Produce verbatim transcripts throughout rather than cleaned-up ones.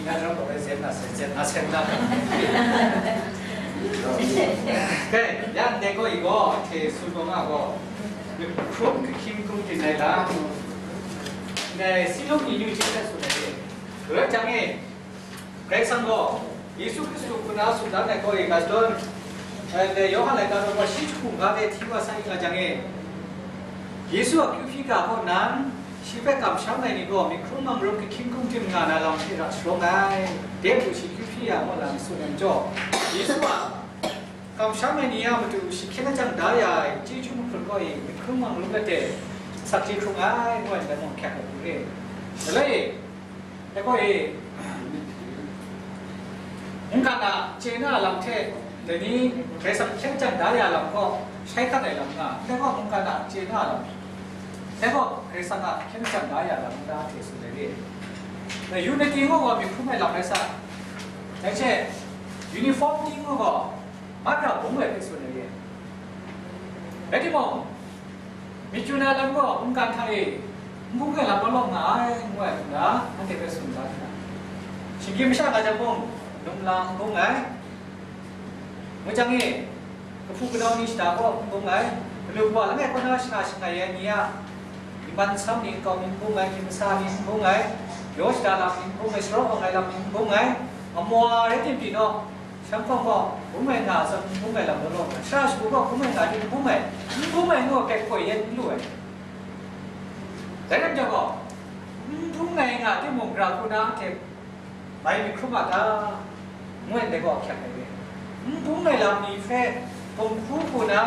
Ya, rau ko, zen na, zen na, zen na. Kai, ya, ne ko i go, te su ko nga ko. Krum ke king kung tin nai la. Ne, si lo ni yu chi su ne. Rai chang e. Karai Kasang gaw, Yesu Hkristu hku na tsun dan ai hkaw e ga shadawn, eh, Yawhan laika daw shi jahku ga de hti wa sa yu nga jang e, Yesu a kyu hpyi ga hkaw nan, shi hpe kamsham ai ni gaw, myi hkrum mang rum kahkying hkungtim nga na lam hte ra sharawng ai, de matu shi kyu hpyi ya nga lam tsun ai majaw, Yesu a kamsham ai ni a matu shi hkyen lajang da ya ai chyeju mahkrun gaw e, myi hkrum mang rum late, asak chye hkrung ai, ngu ai ndai mung hkyak ai hku re. Shaloi, Dai gaw e, mungkan a chye na lam hte, dai ni Karai Kasang hkyen jan da ya lam gaw, shai hkat ai lam nga, dai gaw mungkan a chye na lam, dai gaw Karai Kasang a hkyen jan da ya lam nga hte tsun ai re. Dai unity ngu gaw myi hkrum ai lam rai sa, dai hte uniformity ngu gaw, Mara bung ai hpe tsun ai re. Rai timung, myit chyu na lam gaw mungkan hta e n bung ai lam law law nga ai, ngu ai hku na, anhte hpe tsun da nna, shinggyim masha nga jang mung, num la n bung ai, ngu jang e, kahpu kanau ni shada gaw n bung ai, kanu kawa langai kaw na shana shangai ai ni a, myi man nsam ni nkau ni n bung ai, hkying masa ni n bung ai, yaw shada lam ni n bung ai, sharawng awng ai lam ni n bung ai, amwa rai tim pyi naw, Shanghkawng gaw, bung ai nga zawn, n bung ai lam law law nga, shara shagu gaw, bung ai nga di n bung ai, n bung ai ngu hpe hkoi yen n lu ai. Dai rai majaw gaw, n bung ai nga timung, gara hku na anhte mai myit hkrum a ta? Ngu ai ndai gaw ahkyak ai re. N bung ai lam ni hpe hpung hku hku na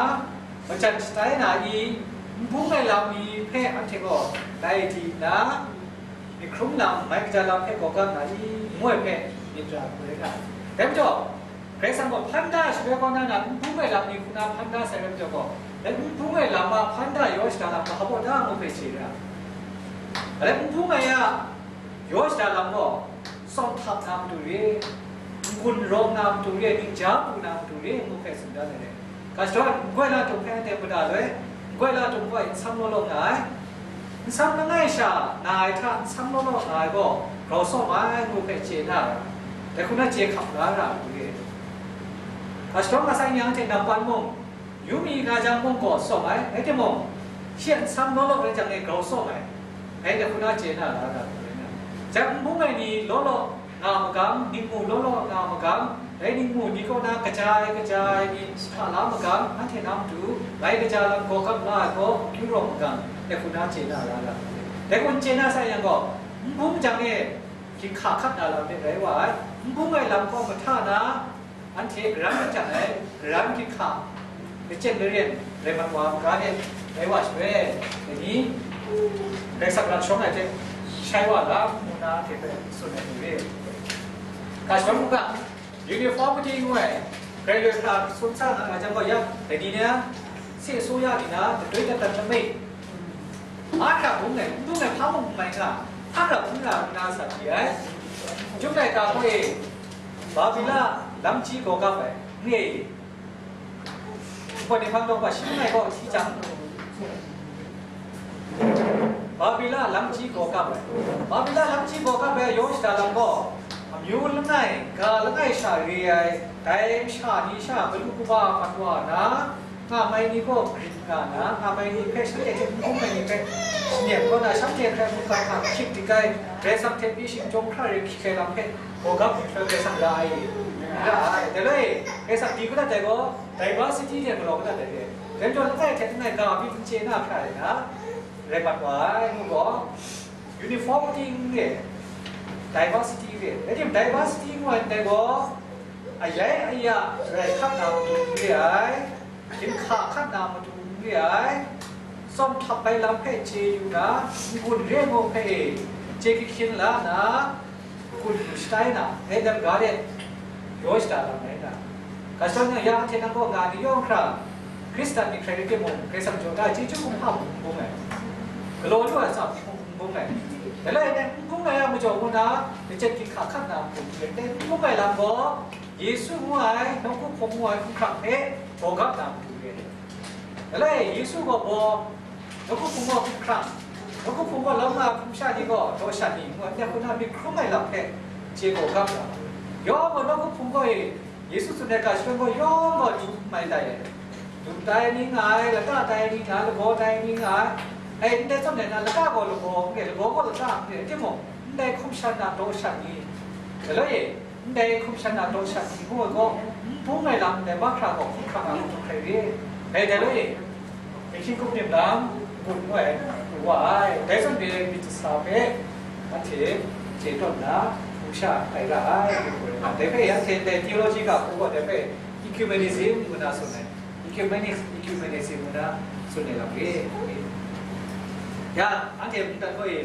majan shatai na i? N bung ai lam ni hpe anhte gaw dai di nna, Myit hkrum lam, mai kaja lam hpe gawgam na i, ngu ai hpe myit ra hku rai nga ai. Dai majaw, Karai Kasang gaw hpan da ai shaloi kaw na, na n bung ai lam ni hku na hpan da sai rai majaw gaw, dai n bung ai lam a hpan da yaw shada lam hpa baw da ngu hpe chye ra. Alai n bung ai a yaw shada lam gaw, tsawm htap na matu re, n-gun rawng na matu re, ningja pu na matu re, ngu hpe tsun dan ai. Ga shadawn, n-goi la dum hpe anhte mada loi, n-goi la dum gaw nsam law law nga ai. Nsam langai sha na ai hta nsam law law nga ai gaw, grau sawm ai ngu hpe chye na ra, dai hku na chye hkap la ra ai hku re. Ga shadawn ga sai ni anhte nampan mung, yu mi nga jang mung gaw sawm ai, rai timung, shi a nsam law law rai jang e grau sawm ai, dai hku na chye na la ra ai hku re na. Jan n bung ai ni law law, nga magam, ningmu law law nga magam, dai ningmu ni kaw na kaja ai, kaja ai ni hta la magam, anhte na matu, mai kaja lam gaw gam la ai gaw, akyu rawng magam, dai hku na chye na la ga. Dai hku n chye na sai yang gaw, n bung jang e, ginhka hkat na lam hpe rai wa ai, n bung ai lam gaw mahta na, anhte garan machyang ai, garan ginhka, lachyen laren rai mat wa ai maga de rai wa shaloi, dai ni Karai Kasang lam shawng ai hte shai wa lam ngu na hte hpe tsun ai ni re. Ga shadawn u ga, uniformity ngu ai, grai loi hkra tsun sa nga nga jang gaw, ya, dai ni na, se soya ni na, datoi dat dat lamai, a hkra bung ai, n bung ai hpa mung n mai nga, a hkra bung nga nna sa pyi ai. Chyum laika hpe, Babila lam chyi gaw gap ai, n re. Npawt ni hpang dawng hpa shi langai gaw hti jang, Babila lam chyi gaw gap ai. Babila lam chyi gaw gap ai yaw shada lam gaw, amyu langai, ga langai sha re ai, dai masha ni sha galu kaba mat wa na, nga mai ni gaw grit nga na, nga mai ni hpe shanhte hte n hkrum ai ni hpe shanem kaw na, shanhte hkrai mungkan hta hkying dik ai, Karai Kasang hte pyi shing chyawm hkra rai hkying ai lam hpe, Hkawgam hkrai Karai Kasang ra ai, ra ai. Dai rai, Karai Kasang di kau dat ai gaw, diversity de galaw kau dat ai re. Dai majaw langai hte langai ga mi n chye na hkra ai na, rai mat wa ai, ngu gaw, uniformity n re, diversity re. Rai tim, diversity ngu ai ndai gaw, ayai aya rai hkap na matu n re ai, ginhka hkat na matu n re ai, tsawm htap ai lam hpe chye yu na, n-gun re ngu hpe e, chye kahkyin la na, n-gun lu shatai na, dai dang ga de, yaw shada lam rai na. Ga shadawn yang, ya anhte nang kaw nga ni yawng hkra, Hkristan myit hkrai rai timung, Karai Kasang jaw da ai chyeju kumhpa mung n bung ai, galaw lu ai atsam mung n bung ai, dai lai nna n bung ai a majaw ngu na, lachyet ginhka hkat na n bung ai, dai n bung ai lam gaw, Yesu ngu ai, nawku hpung ngu ai hkumhkrang hpe baw gap na matu re. Dai lai, Yesu gaw baw, nawku hpung gaw hkumhkrang, nawku hpung gaw lawm nga ai hpung sha ni gaw daw shan ni ngu ai, ndai hku na myit hkrum ai lam hpe Chye gaw gap la. Yawng gaw nawku hpung gaw e, Yesu tsun ai ga shadawn gaw yawng gaw dum mai tai e. Dum tai mi nga ai, lata tai mi nga ai, lagaw tai mi nga ai. Ai, ndai chyawm de na, lata gaw lagaw n re, lagaw gaw lata n re, timung, ndai hkum shan na daw shan ni, galoi e, ndai hkum shan na daw shan ni ngu ai gaw, n bung ai lam ndai mahkra gaw hkum hkrang ai hkum hkrai re. Dai, dai loi e, Hpyi hkum nim lam, ngut ngu ai, ngu wa ai. Dai zawn de myit kasa hpe anhte chye tawn nna, hpung sha ai ra ai, ngu ai. Dai hpe anhte ndai theology ga hku gaw, dai hpe ecumenism ngu na tsun ai. Ecumenis-, ecumenism ngu na tsun ai lam re. Ya, anhte mungdan hoi e,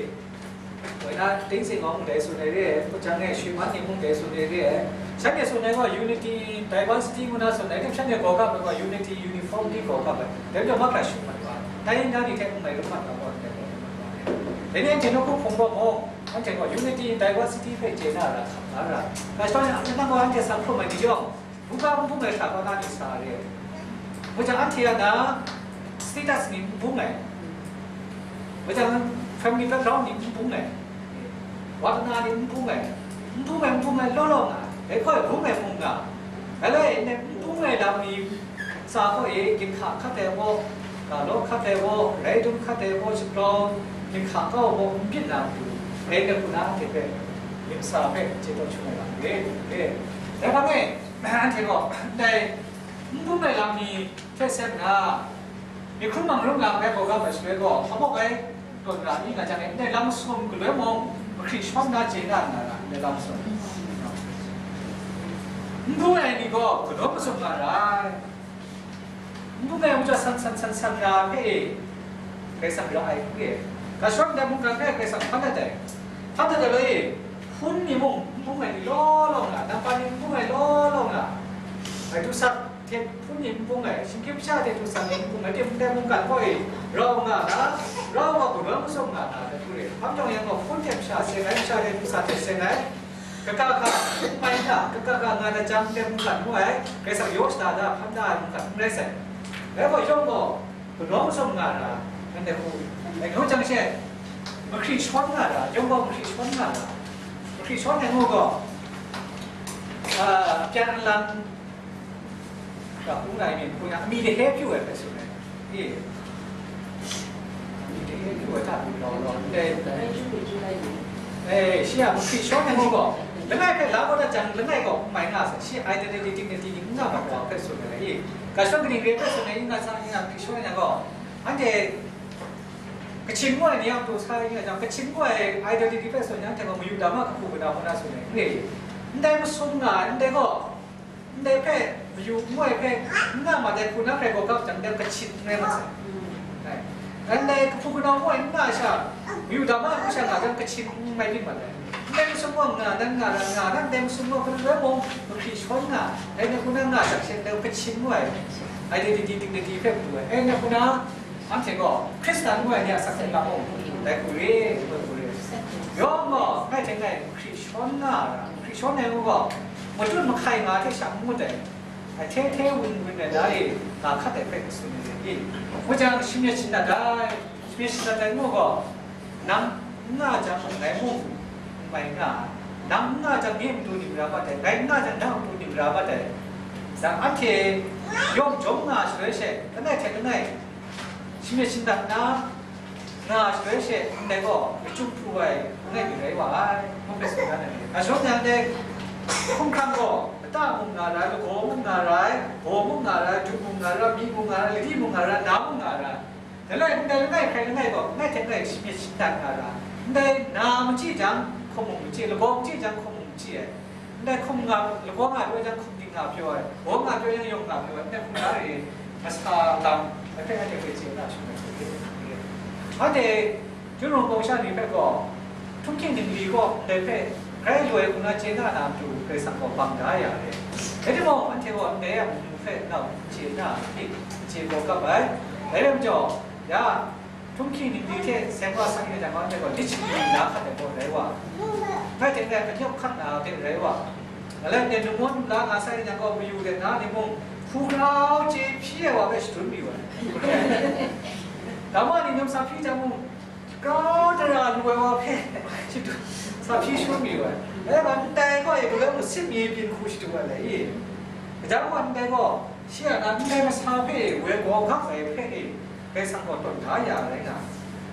Woi na, Tingzing gaw mung dai tsun ai re ai, hput jang e, Shwi Man ni mung dai tsun ai re ai. Shanhte tsun ai gaw unity in diversity ngu na tsun ai, shanhte gaw gap ai gaw unity, uniformity gaw gap ai. Dai majaw mahkra shut mat wa, tai na ni hte n mai rum mat wa gaw, dai gaw mat wa ai. Dai ni anhte nawku hpung gaw mung, anhte gaw unity in diversity hpe chye na ra, hkap na ra. Ga shadawn e, nang gaw anhte sang hkrum ai ni yawng, Buga n bung ai hta kaw na ni sa re ai. Ngu jang, anhte a na status ni n bung ai. Ngu jang, family background ni n bung ai. Wa na ni n bung ai. N bung ai, n bung ai, law law nga ai. Dai hkoi bung ai mung nga. Dai lai, n bung ai lam ni tsa gaw e, ginhka hkat ai gaw, ga law hkat ai gaw, rai dum hkat ai gaw, shaprawng ginhka kau gaw, n byin na matu, dai na hku na anhte hpe, limsa hpe chye tawn shangun ai lam re, re. Dai hpang e, Anhte gaw ndai n bung ai lam ni hte seng nna, myi hkrum mang rum lam rai gaw gap ai shaloi gaw, hpabawk ai tawn ra mi nga jang e, ndai lam masum galoi mung, mahkri shawn na chye na nga ra, ndai lam masum. N bung ai ni gaw, kanawn masum nga ra ai. N bung ai majaw san san san san ra hpe e, Karai Kasang ra ai hku e. Ga shadawn ndai mungkan hpe Karai Kasang hpan dat ai. Hpan dat ai lai e, hpun ni mung n bung ai ni law law nga, nampa ni n bung ai law law nga, ai du sat hte hpun ni n bung ai, shinggyim masha hte du sat ni n bung ai, ndai mungkan gaw e, rau nga na, rau gaw kanawn masum nga na, dai hku re. Hpang jawng yang gaw, hpun hte masha seng ai, masha hte du sat hte seng ai, Kaka ka n mai na, kaka ka nga na jang, ndai mungkan ngu ai, Karai Kasang yaw shada da, hpan da ai mungkan n rai sai. Rai gaw, yawng gaw, kanawn masum nga ra, nang dai hku, dai hku jang she, mahkri shawn nga ra, yawng gaw mahkri shawn nga ra, mahkri shawn ai ngu gaw, a, pyan lang, Ga hpung lai myit hpung yang, a mi dai hpe pyu ai hpe tsun ai. E. A mi dai hpe pyu ai hta pyi law law, ndai, e, shi a mahkri shawn ai ni gaw, langai hpe la kau dat jang, langai gaw n mai nga sai, shi identity, dignity ni n nga mat wa hpe tsun ai. E. Ga shadawn kaning re hpe tsun ai, n nga sa, n nga mahkri shawn ai yang gaw, anhte Kachin ngu ai ni a matu sa ring ai jang, Kachin ngu ai identity hpe tsun yang, anhte gaw mayu dama kahpu kanawn hku na tsun ai, n re. Ndai masum nga ai, ndai gaw, Ndai hpe, mayu ngu ai hpe, n nga mat ai hku na hkrai gaw gap jang, dai Kachin n rai mat sai. Ai. Ndai kahpu kanawn ngu ai n nga ai sha, mayu dama ai hku sha nga jang, Kachin n mai byin mat ai. Ndai masum gaw nga, nan nga, nan nga, nan ndai masum gaw hkun loi mung, mahkri shawn nga, dai ni hku na nga jang she, dai Kachin ngu ai, identity, dignity hpe matu ai. Dai ni hku na, anhte gaw, Hkristan ngu ai ni a sakse lam mung, dai hku re, dai hku re. Yawng gaw, ngai hte ngai, mahkri shawn nga ai, mahkri shawn ai ngu gaw, matut mahkai nga ai hte sha n ngut ai. Ahte hte wun wun ai na e, ga hkat ai hpe tsun ai i? Ngu jang, shi myit shingnat ai, shi myit shingnat ai ngu gaw, nang n nga jang, ngai mung n mai nga ai, nang n nga jang, nye matu ning ra mat ai, ngai n nga jang, nang matu ning ra mat ai. Tsang anhte yawng jawm nga shaloi she, langai hte langai, shi myit shingnat nna, Nga shaloi she ndai gaw, lachyum pru ai, langai mi rai wa ai, ngu hpe tsun dan ai. Ga shadawn yang ndai hkumhkrang gaw, lata mung nga ra ai, lagaw mung nga ra ai, baw mung nga ra ai, du mung nga ra ai, mi mung nga ra ai, ladi mung nga ra ai, na mung nga ra ai. Dai lai ndai langai hkrai langai gaw, langai hte langai shi myit shingnat nga ra ai. Ndai na machyi jang, hkum mung machyi, lagaw machyi jang, hkum mung machyi ai. Ndai hkum nga, lagaw nga pyaw jang hkum ting nga pyaw ai, baw nga pyaw jang yawng nga pyaw ai, ndai hkum nga re, masa lam, dai hpe anhte hpe chye na shangai hte, anhte Jun Rong Pawng sha ni hpe gaw, htunghking ningli gaw ndai hpe grai lu ai hku na chye na na matu, Karai Kasang gaw bang da ya re. Rai timung, anhte gaw ndai a matu hpe nau chye na, hte chye gaw kap ai. Dai rai majaw, ya, Htunghking ningli hte seng wa sang ai jang, anhte gaw lit shingkang na hkat ai gaw rai wa, ngai hte ngai kanyawk hkat na hte rai wa, alai ngai ningmawn nla nga sai ai jang gaw, mayu de na ni mung, hpu grau chye hpyi ai wa hpe shadun mayu ai. Dama ni nyum sa hpyi jang mung, Grau dara lu ai wa hpe shadu sa hpyi shangun mayu ai. Dai wa ndai gaw e galoi mung sip mi byin hku shadu ai le i? Gaja wa ndai gaw, shi a na ndai masa hpe woi gaw gap ai hpe e, Karai Kasang gaw tawn da ya ai rai nga.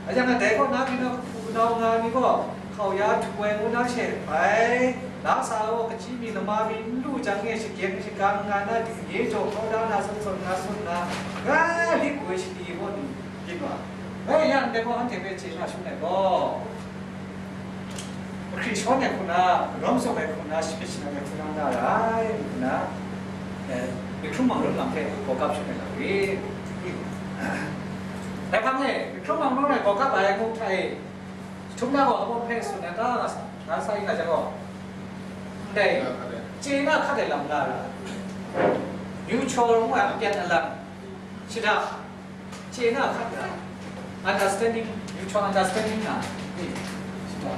A yang a dai kaw na byin na hku nau nga ai ni gaw, hkau ya htu ai ngu na she bai, la sa ai gaw kachyi mi lama mi n lu jang e shagyeng shagang nga na, dingnye jaw kau da na, sun sawn na sun na, rai lit woi shani gaw ni byin wa. Bai yang dai gaw anhte hpe chye na shangun ai gaw, Hkri shawn ai hku na, rawng zawn ai hku na, shapit shanang ai hku na, na ra ai hku na, eh, myighrum mangun lam hpe gaw gap shangun ai lam rit. Dai hpang e, myighrum mangun ai gaw gap ai ngu hta e, jahtum na gaw abaw hpe tsun ai ta nga sa, nga sa yin nga jang gaw, ndai, chye na hkat ai lam na ra, mutual ngu ai apyan alam, shada, chye na hkat ai, understanding, mutual understanding na, ni, shada.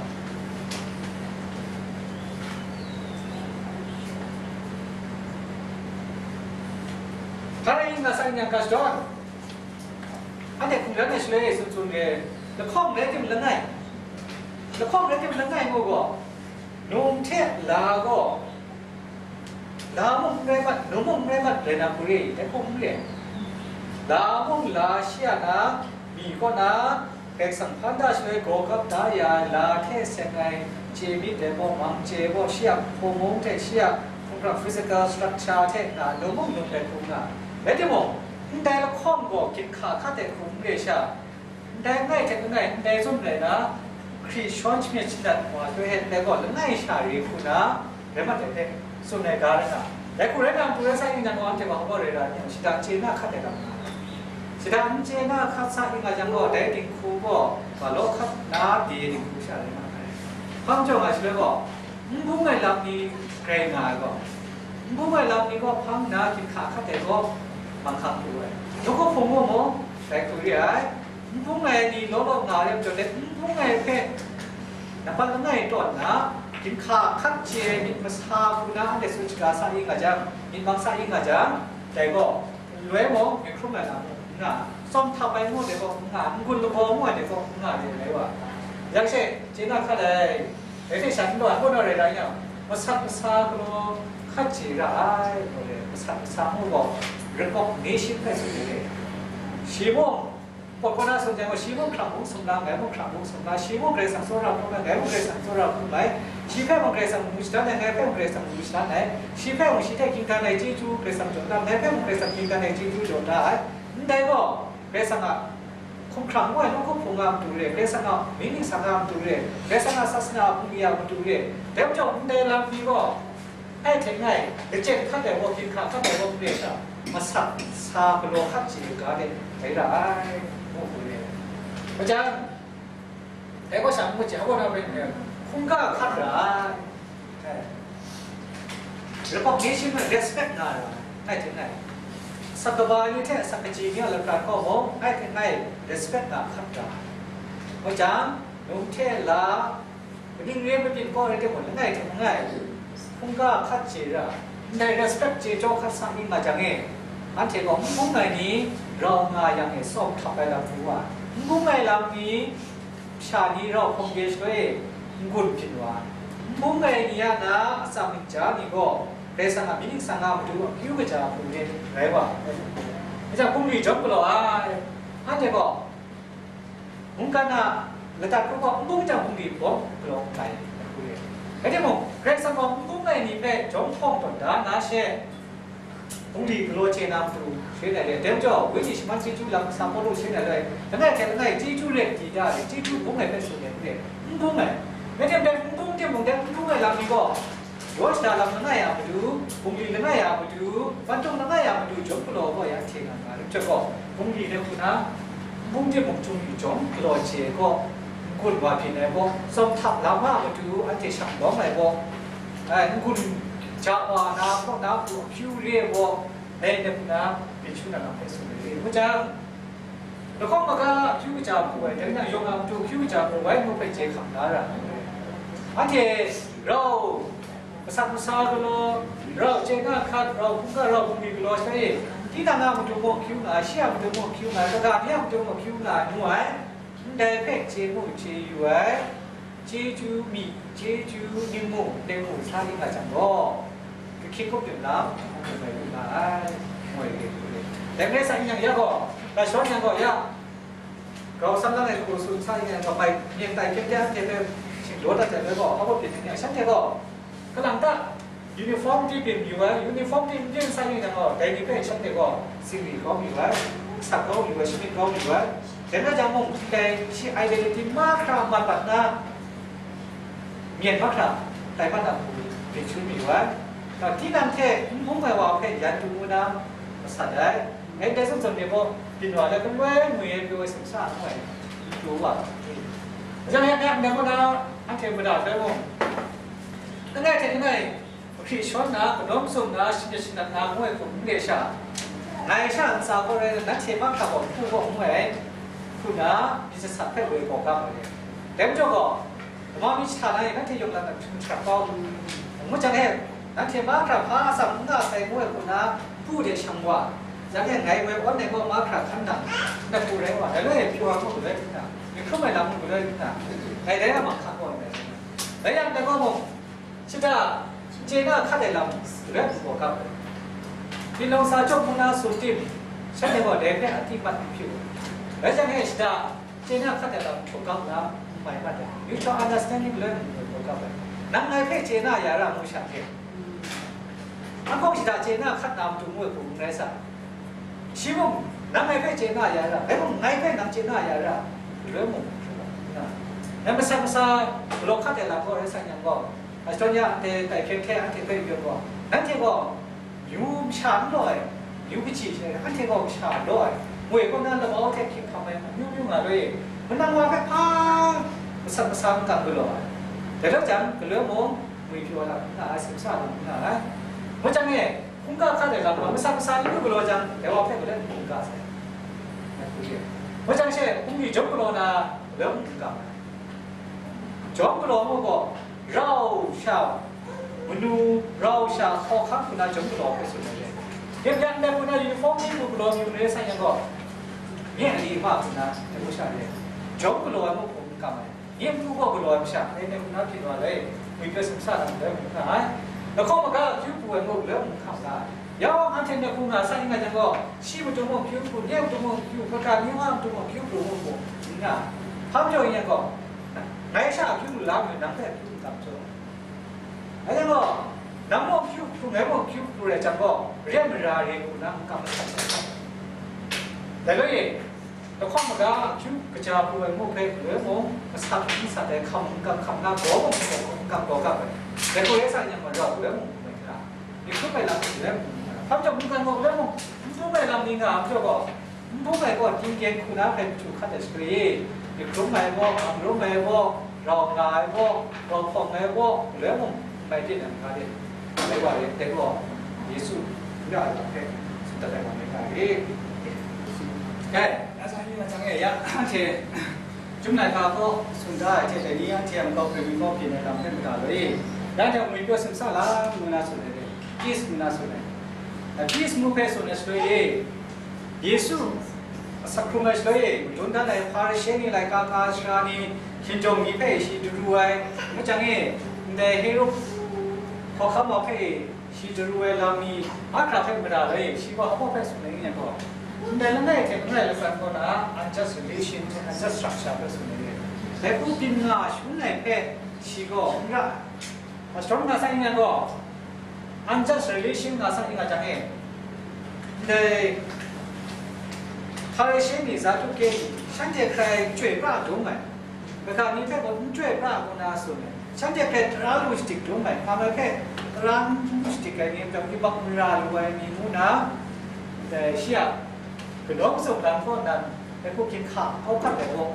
Hkrai nga sa yin yang ka shadawn, anhte hkungran ai shaloi e tsun tsun re, lahkawng rai tim langai, lahkawng rai tim langai ngu gaw, num hte la gaw, la mung n rai mat, num mung n rai mat rai na hku re, dai hku n re. La mung la shi a na, mi kaw na, Karai Kasang hpan da shaloi gaw gap da ya ai la hte seng ai chye myit dai gaw, mang chye gaw, shi a hpung mung hte shi a hkungkrang physical structure hte na, num mung num dai hku nga. Rai timung, ndai lahkawng gaw ginhka hkat ai hku n re sha, ndai langai hte langai, ndai tsun rai na, Hkri shawn shamyit shanat wa hpe ndai gaw langai sha re hku na, rai mat ai hte tsun ai ga rai na, dai hku rai na matu rai sa yin yang gaw, anhte wa hpa rai ra ai ni, shada chye na hkat ai lam na, shada n chye na hkat sa yin nga jang gaw, dai dinghku gaw ga law hkat na de dinghku sha rai nga ai. Hpang jaw nga shaloi gaw, n bung ai lam ni rai nga ai gaw, n bung ai lam ni gaw hpang nna ginhka hkat ai gaw, manghkang pru ai. Nawku hpung gaw mung, dai hku re ai. N bung ai ni law law nga ai majaw, n bung ai hpe nampat langai tawn nna, ginhka hkat chye ai myit masa hku na anhte tsun shaga sa yin nga jang, myit mang sa yin nga jang, dai gaw, nloi mung, myit hkrum ai lam mung n nga, tsawm htap ai ngu ai gaw n nga, n-gun lagaw ngu ai gaw n nga de rai wa. Yang she, chye na hkat ai, dai hte shan n taw ai, n kaw naw rai rai yang, masat masa galaw hkat chye ra ai, ngu re, masat masa ngu gaw, recognition hpe tsun de. Shi mung, Pawt kaw na tsun jang gaw, shi mung hkrang hpung sumla, ngai mung hkrang hpung sumla, shi mung Karai Kasang tsawra hpung ai, ngai mung Karai Kasang tsawra hpung ai, shi hpe mung Karai Kasang mu shadan ai, ngai hpe mung Karai Kasang mu shadan ai, shi hpe mung shi hte ging dan ai chyeju Karai Kasang jaw da, ngai hpe mung Karai Kasang ging dan ai chyeju jaw da ai. Ndai gaw, Karai Kasang a hkumhkrang ngu ai nawku hpung a matu re, Karai Kasang a mying ningsang a matu re, Karai Kasang a sasana a bungli a matu re, dai majaw ndai lam ni gaw, Ai hte ngai, lachyet hkat ai gaw, ginhka hkat ai gaw n re sha, masat sa galaw hkat chye ga de, rai ra ai, ngu hku re ai. Majan, dai gaw sha n ngut jang, a gaw na rai nme, hkungga hkat ra ai. Ai. Recognition, respect nga ra ai, ai hte ngai. Asak kaba ni hte asak kaji ni a lapran gaw mung, ai hte ngai, respect nga hkat ra ai. Majan, num hte la, Kaning re ai mabyin kaw rai timung, langai hte langai, hkungga hkat chye ra, ndai respect chye jaw hkat sa ning nga jang e, anhte gaw n bung ai ni rau nga yang e, tsawm htap ai lam pru wa, n bung ai lam ni, masha ni rau hkawm re shaloi e, n-gun byin wa, n bung ai ni a na atsam ning ja ni gaw, Karai Kasang a mying ningsang a matu akyu kaja hku re rai wa ai. Kaja hkungri jawm galaw ai, anhte gaw, Mungkan a ladat hkrum gaw, n bung jang hpung di bawng galaw n tai, rai timung, Karai Kasang gaw n bung ai ni hpe jawm hkawng tawn da na she, hpung di galaw chye na matu shangun ai re, dai majaw, Wenyi shaman chyeju lam kasa Pawlu shangun ai re, langai hte langai chyeju rai di da ai, chyeju bung ai hpe tsun ai n re, n bung ai. Rai tim dai, n bung timung, dai n bung ai lam ni gaw, Yaw shada lam langai a matu, bungli langai a matu, wuntung langai a matu, jawm galaw gaw ya hte nga nga ai hte gaw, bungli de hku na, n bung de mung, hpung di jawm galaw chye gaw, n-gun wa byin ai gaw, tsawm htap lam a matu, anhte shang lawm ai gaw, ai, n-gun ja wa na, hkaw na hku ahkyu re ai gaw, dai de hku na, byin shu na lam hpe tsun ai re. Ngu jang, Lahkawng maga ahkyu kaja hku ai, dai nang yawng a matu ahkyu kaja hku ai, nu hpe chye hkam la ra ai. Anhte rau, masat masa galaw, rau chye na hkat, rau hkungga, rau bungli galaw sha e, tinang a matu mung ahkyu nga ai, shi a matu mung ahkyu nga ai, kaga ni a matu mung ahkyu nga ai, ngu ai. N Ndai hpe chye mu chye yu ai, chyeju myi, chyeju ning mu, ning mu sa ning nga jang gaw, kahkying hkrup lam anhte mai lu nga ai, ngu ai re. Dai hpe sa ning yang ya gaw, ga shawn yang gaw ya, grau sam lang ai hku tsun sa ning yang gaw, mai myen tai hkyen hkyen anhte hpe shingdaw dat jang gaw, hpa baw byin ning yang shanhte gaw, kalang ta, uniformity byin yu ai, uniformity n byin sa yu yang gaw, dai ni hpe shanhte gaw, singri kau yu ai, sak kau yu ai, shanit kau yu ai. Dai na jang mung, dai shi identity mahkra mat mat na, myen mahkra, tai mat na hku byin shangun yu ai. Tinang hte n hpung ai wa hpe yan pru ngu na, masat ai. Ngai ndai zawn zawn ni gaw, byin wa let, galoi ngwi ai pyaw ai simsa ngu ai, pyaw wa. Jan yak yak ndai gaw na, anhte mada bai mung, langai hte langai, hkri shawn na, kanawn mazum na, shinglet shingnat na ngu ai hku n re sha, ngai sha ntsa gaw rai, nanhte mahkra gaw n pu gaw ngu ai, hku na, myit sat sat hpe woi gaw ga ai. Dai majaw gaw, Lama mi jahta na e, nanhte yawng lam na htum hkrak kau, ngu jang e, nanhte mahkra hpa atsam n nga sai ngu ai hku na, pu de shang wa, jang e ngai woi awn ai gaw mahkra hkan nang, nat hku rai wa, dai loi e pyaw ai gaw galoi hku na, myit hkrum ai lam mung galoi hku na, ngai dai a mahkra gaw ndai. Dai yang dai gaw mung, shada, chye na hkat ai lam, galoi hku gaw gap ai. Hpinlawng sa chyawm ngu na tsun tim, shanhte gaw dai hpe a tingmat n hpyi u. Rai jang e shada, chye na hkat ai lam hkawhkam na n mai mat ai, mutual understanding learn n hkawhkam ai. Nang ngai hpe chye na ya ra ngu sha hte, anhkawng shada chye na hkat na matu ngu ai hku n rai sa. Shi mung, nang ngai hpe chye na ya ra, dai mung ngai hpe nang chye na ya ra, galoi mung, ngai masat masa galaw hkat ai lam gaw rai sa yang gaw, Estonia anhte tai hkyen hkyen anhte hpe yu gaw, nanhte gaw, Myu masha n law ai, myu kaji hte anhte gaw masha law ai, ngoi kaw na labau hte hkying hkam ai amyu myu nga loi, manang wa hpe hpa masat masa n kam galaw ai. Dai rai jang, galoi mung ngwi pyaw lam n nga ai, simsa lam n nga ai. Ngu jang e, hkungga hkat ai lam gaw masat masa n yu galaw jang, dai wa hpe galoi n hkungga sai. Ngu jang she, hkungri jawm galaw na, galoi n hkungga ai. Jawm galaw mu gaw, rau sha, manu rau sha hkawhkam hku na jawm galaw hpe tsun ai re. Myit yan ndai hku na uniform ni hku galaw mi mare sa yang gaw, nye a li ma hku na, dai hku sha re. Jawm galaw ai muk hku n kam ai. Nye matu gaw galaw ai masha, dai ndai hku na hpyi wa ai, ngwi pyaw simsa lam dai hku n nga ai. Lahkawng maga akyu pru ai muk, dai hku n hkam nga ai. Yawng anhte ndai hku nga sa ning nga jang gaw, shi matu mung akyu pru, nye matu mung akyu, hkra ni wa matu mung akyu pru ngu mu n nga. Hpa majaw yin yang gaw, ngai sha akyu lu la mi, nang hpe akyu n kam jaw. Ngai yang gaw, nang mung akyu pru, ngai mung akyu pru rai jang gaw, re ai mara re ngu na n kam masat ai. Dai loi e, lahkawng maga akyu kaja pru ai muk hpe galoi mung masat n sat ai, hkam n kam hkam na, gaw mung gaw n kam gaw gap ai. Dai hku rai sa yang gaw, rau galoi mung n mai hkra. Myit hkrum ai lam hte n rai mu, hpa majaw mungkan gaw n rai mu, n bung ai lam ni nga ai majaw gaw, n bung ai gaw, tingkyen hku na hpe matu hkat ai shaloi e, myit hkrum ai gaw, hkam rum ai gaw, rau nga ai gaw, rau hpawng ai gaw, galoi mung n mai byin ai, n nga byin ai wa e, dai gaw Yesu n ra ai lam hpe tsun dat ai wa me ga e. Dai, na sa ni na jang e ya, anhte Chyum laika kaw tsun da ai hte dai ni anhte a makau hkring mi kaw byin ai lam hpe mada loi. Ya jang, ngwi pyaw simsa lam ngu na tsun ai re, peace ngu na tsun ai. Peace ngu hpe tsun ai shaloi e, Yesu asak hkrung ai shaloi e, madun dan ai Hparishe ni, laika ka sara ni, hkinjawng ni hpe shi daru ai, ngu jang e, ndai Herod hkawhkam wa hpe e, shi daru ai lam ni mahkra hpe mada loi, shi gaw hpa hpe tsun ai n yang gaw, ndai langai hte langai lakwan kaw na unjust relation hte unjust structure hpe tsun ai. Dai hku byin nga shangun ai hpe shi gaw n ra ai. Astrong nga sa ning yang gaw, unjust relation nga sa ning nga jang e, ndai Hparishe ni, Saduke ni, shanhte hkrai chyoi pra dum ai. Kaga ni hpe gaw n chyoi pra ngu na tsun ai. Shanhte hpe tara lu shadik dum ai, hpa mai hpe tara n lu shadik ai ni, yubak n ra lu ai ni ngu na, dai shi a kanawn mazum lam kaw nan, dai hku hkyin hka hkau hkat ai gaw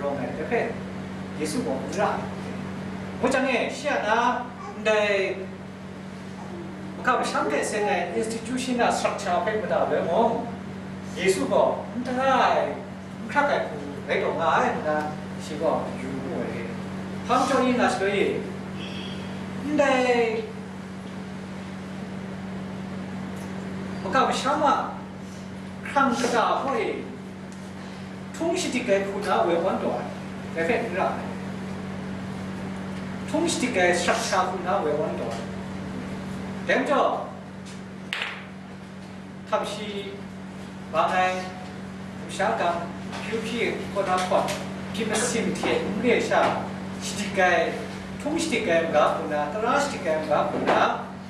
rawng ai, dai hpe Yesu gaw n ra ai. Ngu jang e, shi a na ndai makam masham hte seng ai institution a structure hpe mada loi mung, Yesu gaw n tara ai, n hkrak ai hku rai taw nga ai nna, shi gaw yu mu ai re. Hpa majaw yin nga shaloi e, ndai makam masham a hkrang kata hkaw e, Htung shadik ai hku na woi awn taw ai, dai hpe n ra ai. Htung shadik ai sat sha hku na woi awn taw ai. Dai majaw, htam shi bang ai, sha gang, hpyu hpyi kaw na hkawt, hpyi masin hte n re sha, shadik ai, htung shadik ai n ga hku na, tara shadik ai n ga hku na,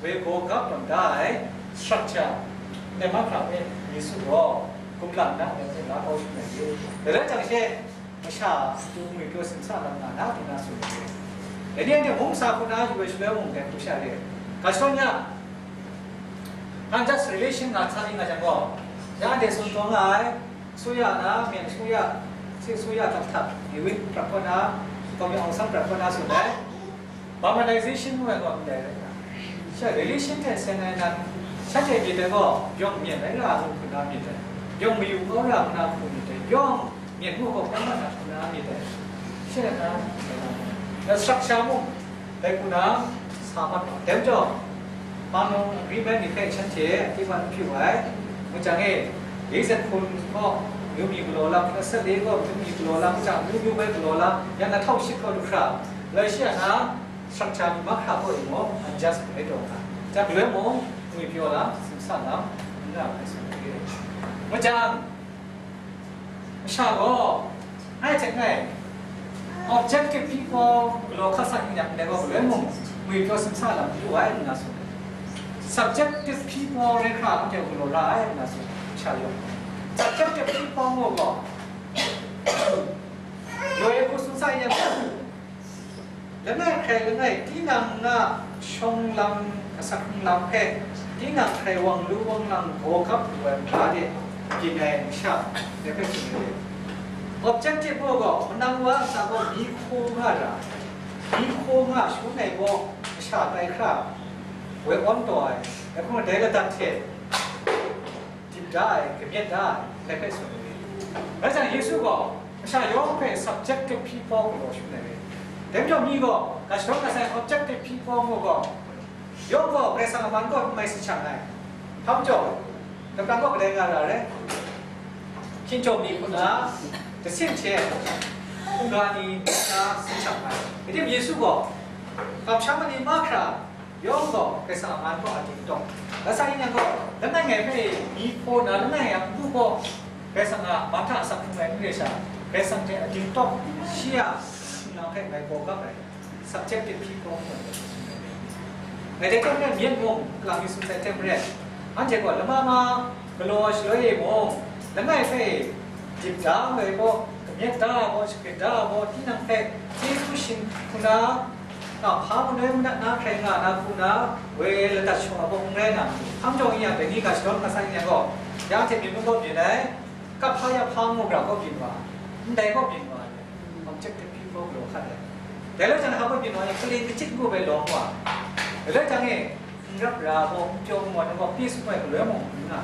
woi gaw gap tawn da ai, structure, ndai mahkra e Yesu gaw, kumlang na ndai hte la kau shangai ye. Dai rai jang she, masha matu ngwi pyaw simsa lam nga na, ngu na tsun ai. Dai ni anhte mung sa hku na yu ai shaloi mung dai hku sha re. Ga shadawn ya, unjust relation nga sa ning nga jang gaw, ya anhte tsun taw nga ai, suya na, myen suya, si suya tak tak, Newin prat kaw na, Kawmyang Aung San prat kaw na tsun ai. Barmanization ngu ai gaw ndai rai nga, sha relation hte seng ai nan, shanhte myit ai gaw, yawng myen rai ra hku na myit ai, yawng mayu kau ra hku na hku myit ai, yawng myen ngu gaw kau mat na hku na myit ai, she na, na structure mung, dai hku na, sa mat wa. Dai majaw, Panung agreement ni hpe shanhte akyi ban n hpyi ai, ngu jang e, Lezet hpun gaw, yu mi galaw lam, asak le gaw, yu mi galaw lam, jang yu yu bai galaw lam, yan na htau shit gaw du hkra, lai shi ya na, structure ni mahkra gaw i mung, unjust rai taw nga, jang galoi mung, ngwi pyaw lam, simsa lam, n ra ai, tsun ai. Ngu jang, masha gaw, ngai hte ngai, objective people galaw hkat sa ning yang, ndai gaw galoi mung, ngwi pyaw simsa lam n lu ai, nna tsun ai. Subjective people rai hkra anhte galaw ra ai, nna tsun ai, masha yawng. Subjective people ngu gaw, loi hku tsun sa yang, langai hkrai langai, tinang na shawng lam, asak hkrung lam hpe, tinang hkrai wang lu wang lang gaw gap lu ai hkra de, byin ai masha, dai hpe tsun ai. Objective gaw, gaw, manang wa a sa gaw, mi hkaw nga ra, mi hkaw nga shangun ai gaw, masha tai hkra, woi awn taw ai, dai hkung dai ladan hte, dip da ai, kamyet da ai, dai hpe tsun ai. Rai jang, Yesu gaw masha yawng hpe subjective people galaw shangun ai. Dai majaw, mi gaw, ga shadawn ga sai objective people ngu gaw, yawng gaw Karai Kasang a man kaw n mai si shang ai. Hpa majaw, lapran gaw kadai nga ra ai? Hkinjawng ni hku na, dasin hte hkungga ni hku na si shang ai. Kaning Yesu gaw, kamsham ai ni mahkra, yawng gaw Karai Kasang a man kaw a dingtawk. Rai sa yang gaw, langai ngai hpe mi hpaw na, langai yang n du gaw, Karai Kasang a man hta asak hkrung ai n re sha, Karai Kasang hte a dingtawk, shi a nang hpe ngai gaw gap ai, subjective people ngai dai hte maren, myit mung, kalang mi tsun sai hte maren, anhte gaw lama ma galaw shaloi e mung, langai hpe dip da ai gaw, kamyet da ai gaw, shagrit da ai gaw, tinang hpe chyeju shin hku na, Nga hpa manoi manat na hkrai nga na hku na, woi ladat shaw ai gaw n rai na, hkam jawng ya, dai ni ga shadawn nga san yang gaw, ya hte myit mung gaw byin ai, kap hpa ya hpa ngu ra gaw byin wa, ndai gaw byin wa ai, objective people galaw hkat ai. Dai lai jang hpa gaw byin wa ai, kalen kachyit ngu bai lawm wa, dai lai jang e, n rap ra gaw, n pyaw n wan gaw, pyi sum ai galoi mung n nga.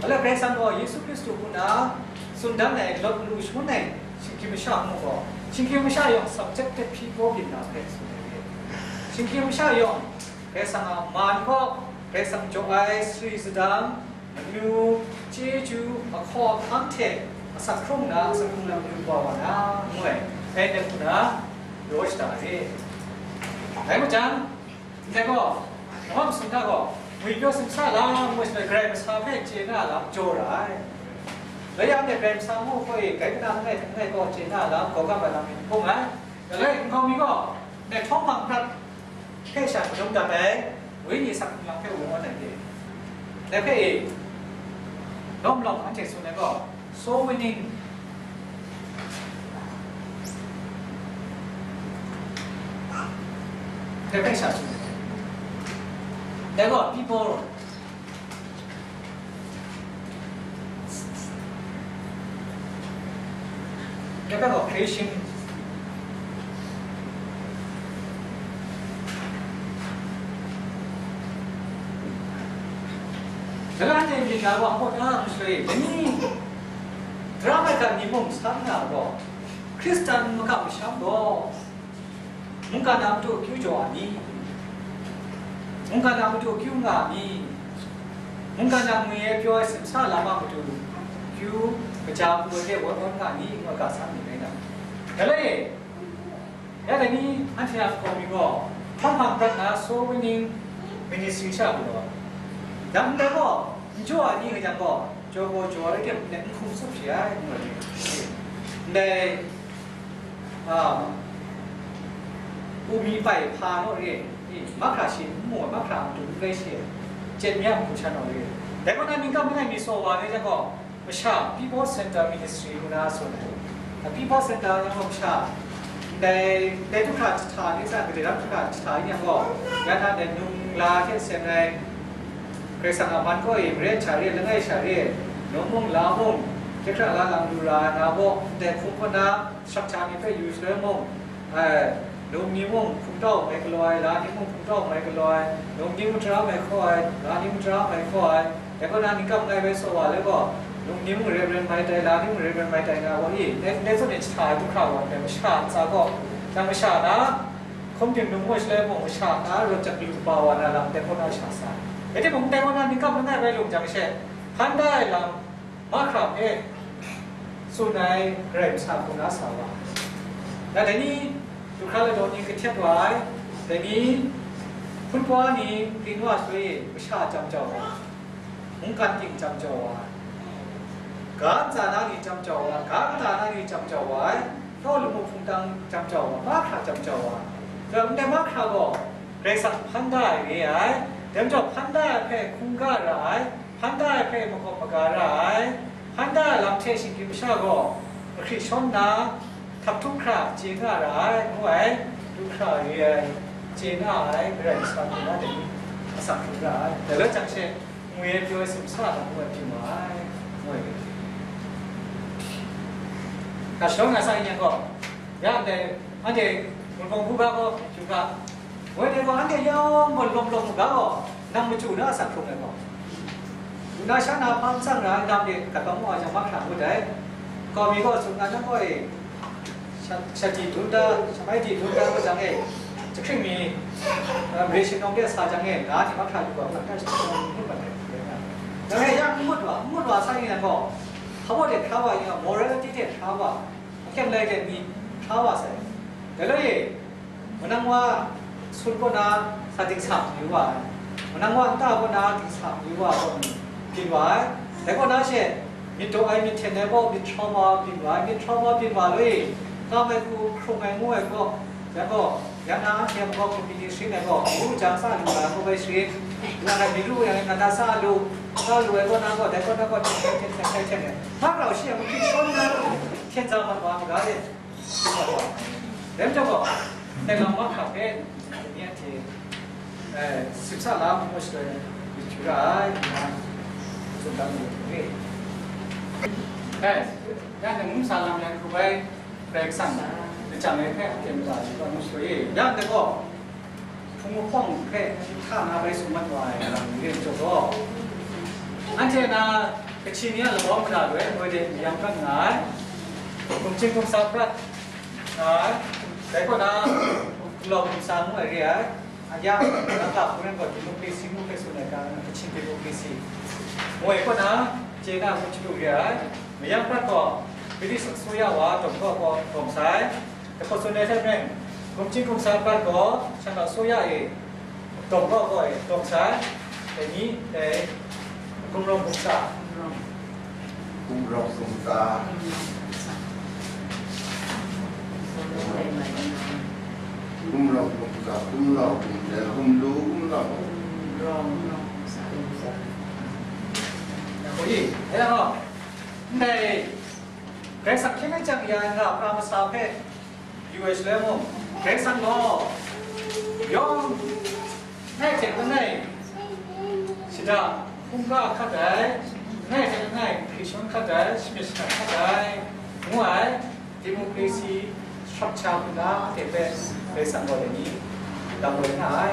Alai Karai Kasang gaw Yesu Hkristu hku na tsun dan ai, lawt lu shangun ai, shinggyim masha ngu gaw, shinggyim masha yawng subjective people byin na hpe tsun ai re. Shinggyim masha yawng, Karai Kasang a man gaw, Karai Kasang jaw ai sari sadang, amyu, chyeju, ahkaw ahkang hte, asak hkrung na, asak hkrung na, amyu wa wa na, ngu ai, dai hku na, raw shada re. Dai majaw, ndai gaw, namam sumta gaw, ngwi pyaw simsa lam ngu shaloi, Karai Masa hpe chye na lam jaw ra ai. Loi yang de Karai Masa ngu hpe, grai kana langai hte langai gaw chye na lam, gaw gap ai lam mi hpung ai. Galoi nkau mi gaw, ndai htawng hpang prat hpe sha shadum dat ai, wenyi asak hkrung lam hpe woi awn ai de. Dai hpe e, lawm lawm anhte tsun ai gaw, soul winning. Dai hpe sha tsun ai. Dai gaw, people. Dai gaw, creation. Dai la hte myit na wa hkawt na mashaloi, dai ni, tara maigan ni mung san na gaw, Hkristan makam masham gaw, mungkan a matu akyu jaw a ni? Mungkan a matu akyu nga a ni? Mungkan a ngwi ai pyaw ai simsa lam a matu Yu kaja pru ai hte woi woi nga ni ngu ai ga sa mi rai na. Dai le, ya dai ni anhte a kau mi gaw, hpang hpang dat na soul winning ministry sha galaw ai. Dang ndai gaw, n jaw ai ni nga jang gaw, jaw gaw jaw ai hte n hkum tsup shi ai, ngu ai. Ndai, a, u mi pai hpa naw re, i, mahkra shi n mu ai, mahkra matu n rai shi ai, chyet mi a hkum sha naw re. Dai gaw na, ningkam langai mi tsaw wa ai jang gaw, masha, People Center Ministry ngu na tsun ai. A People Center yang gaw masha, ndai, ndai du hkra jahta ni, sa gade ram du hkra jahta ni yang gaw, ya na ndai num la hte seng ai, Karai Kasang a man kaw e, maren sha re, langai sha re, num mung, la mung, hkye hkra la lang lu ra ai na gaw, ndai hkum kaw na, structure ni hpe yu shaloi mung, ai, num ni mung hpung tau mai galaw ai, la ni mung hpung tau mai galaw ai, num ni mung tara mai hkaw ai, la ni mung tara mai hkaw ai, dai gaw na, ningkam langai bai tsaw wa le gaw, num ni mung Reverend mai tai, la ni mung Reverend mai tai nga gaw, i, ndai, ndai zawn e jahta ai du hkra wa ndai masha ntsa gaw, nang masha na, hkum ting num gaw shaloi mung masha na rawt jak lu ba wa na lam, dai gaw na sha sa ai. Rai timung, dai gaw na, ningkam langai bai lung jang she, hpan da ai lam, mahkra hpe tsun ai Karai Kasang hku na sa wa ai. Na dai ni, du hkra ladaw ni kahtet wa ai, dai ni, hpunpwa ni ring wa shaloi e masha jam jau wa ai, mungkan ting jam jau wa ai, ga ntsa na ni jam jau wa ai, ga kata na ni jam jau wa ai, tau lamu hpungtang jam jau wa ai, mahkra jam jau wa ai. Dai ndai mahkra gaw Karai Kasang hpan da ai re ai, dai majaw hpan da ai hpe hkungga ra ai, hpan da ai hpe makawp maga ra ai, hpan da ai lam hte shinggyim masha gaw, mahkri shawn nna, htak htuk hkra chye nga ra ai, ngu ai, du hkra re ai, chye nga ai, Karai Kasang hku na dai ni, asak hkrum ra ai. Dai loi jang she, ngwi ai pyaw ai sumsa lam ngu ai hpyi ma ai, ngu ai. Ga shadawn nga sa n yang gaw, ya ndai, anhte Wunpawng hkruhkra gaw, hkruhkra, Woi de gaw, anhte yawng gaw lawm lawm u ga gaw, nang machyu na asak hkrung ai gaw, lu na sha na hpa n tsang ra ai, nang de gat bang wa jang mahkra ngut ai. Kau mi gaw, tsun nga jang gaw e, sha-, shadi dun da, shamai di dun da, ngut jang e, jahkring mi, eh, mare shingnawng de sa jang e, ga ni mahkra lu ga, ngut da, ngut ai. Nang e yang n ngut wa, n ngut wa sa ni nang gaw, hpa baw de hkra wa yang, morality de hkra wa, ahkyeng lai de mi hkra wa sai. Dai loi e, Manang wa sun kaw na sa dingsa mayu wa ai, manang wa nta kaw na dingsa mayu wa ai gaw mi byin wa ai. Dai kaw na she, myit daw ai, myit hten ai gaw myit trauma byin wa ai, myit trauma byin wa lui, kam ai hku hkrung ai ngu ai gaw, yang gaw, yang na anhte a magaw hkrup pyi sharin ai gaw, ngu jang sa lu ai gaw bai sharin, yang ai mi lu yang na na sa lu, sa lu ai kaw na gaw, dai kaw na gaw hten hten hten hten hten ai, hpa rau shi ai mahkri shawn na, hten za mat wa ai maga de. Dai majaw gaw, dai lam mahkra hpe, ni anhte, eh, simsa la mu shaloi, myit hkyu ra ai, ngu na tsun dan mu ai. Eh, ya nang nsa lam yan hkrup ai Karai Kasang, lachyang ai hpe hkyen mada yu dan mu shaloi, ya ndai gaw, Hpung mahpawng hpe hta na bai sum mat wa ai lam ni rai majaw gaw, anhte na Kachin ni a labawng mada loi, moi de mayam prat nga ai, gumhkying gumsa prat nga ai, dai kaw na gumlau gumsa ngu ai re ai, a ya, nang a hpung rai gaw, democracy ngu hpe tsun ai ga, Kachin democracy ngu ai kaw na, chye na ngu chyalu re ai, mayam prat gaw, British asuya wa dawng gaw gaw dawng sai. Dai hpaw tsun ai hte maren, gumhkying gumsa prat gaw, shanhte asuya e, dawng gaw gaw e, dawng sai, dai ni, dai, gumrawng gumsa, gumrawng gumsa, gumrawng gumsa, gumlau gumsa, gumlu gumlau, gumrawng gumsa. Dai hpaw i, dai hpaw, ndai, Karai Kasang hkyen hkyen jang ya ai nga, pra masa hpe, Yu ai shaloi mung, Karai Kasang gaw, yawng, ngai hte langai, shada hkungga hkat ai, ngai hte langai, hkri shawn hkat ai, shamyit shana hkat ai, ngu ai, democracy structure hku na anhte hpe Karai Kasang gaw dai ni, lam woi nga ai,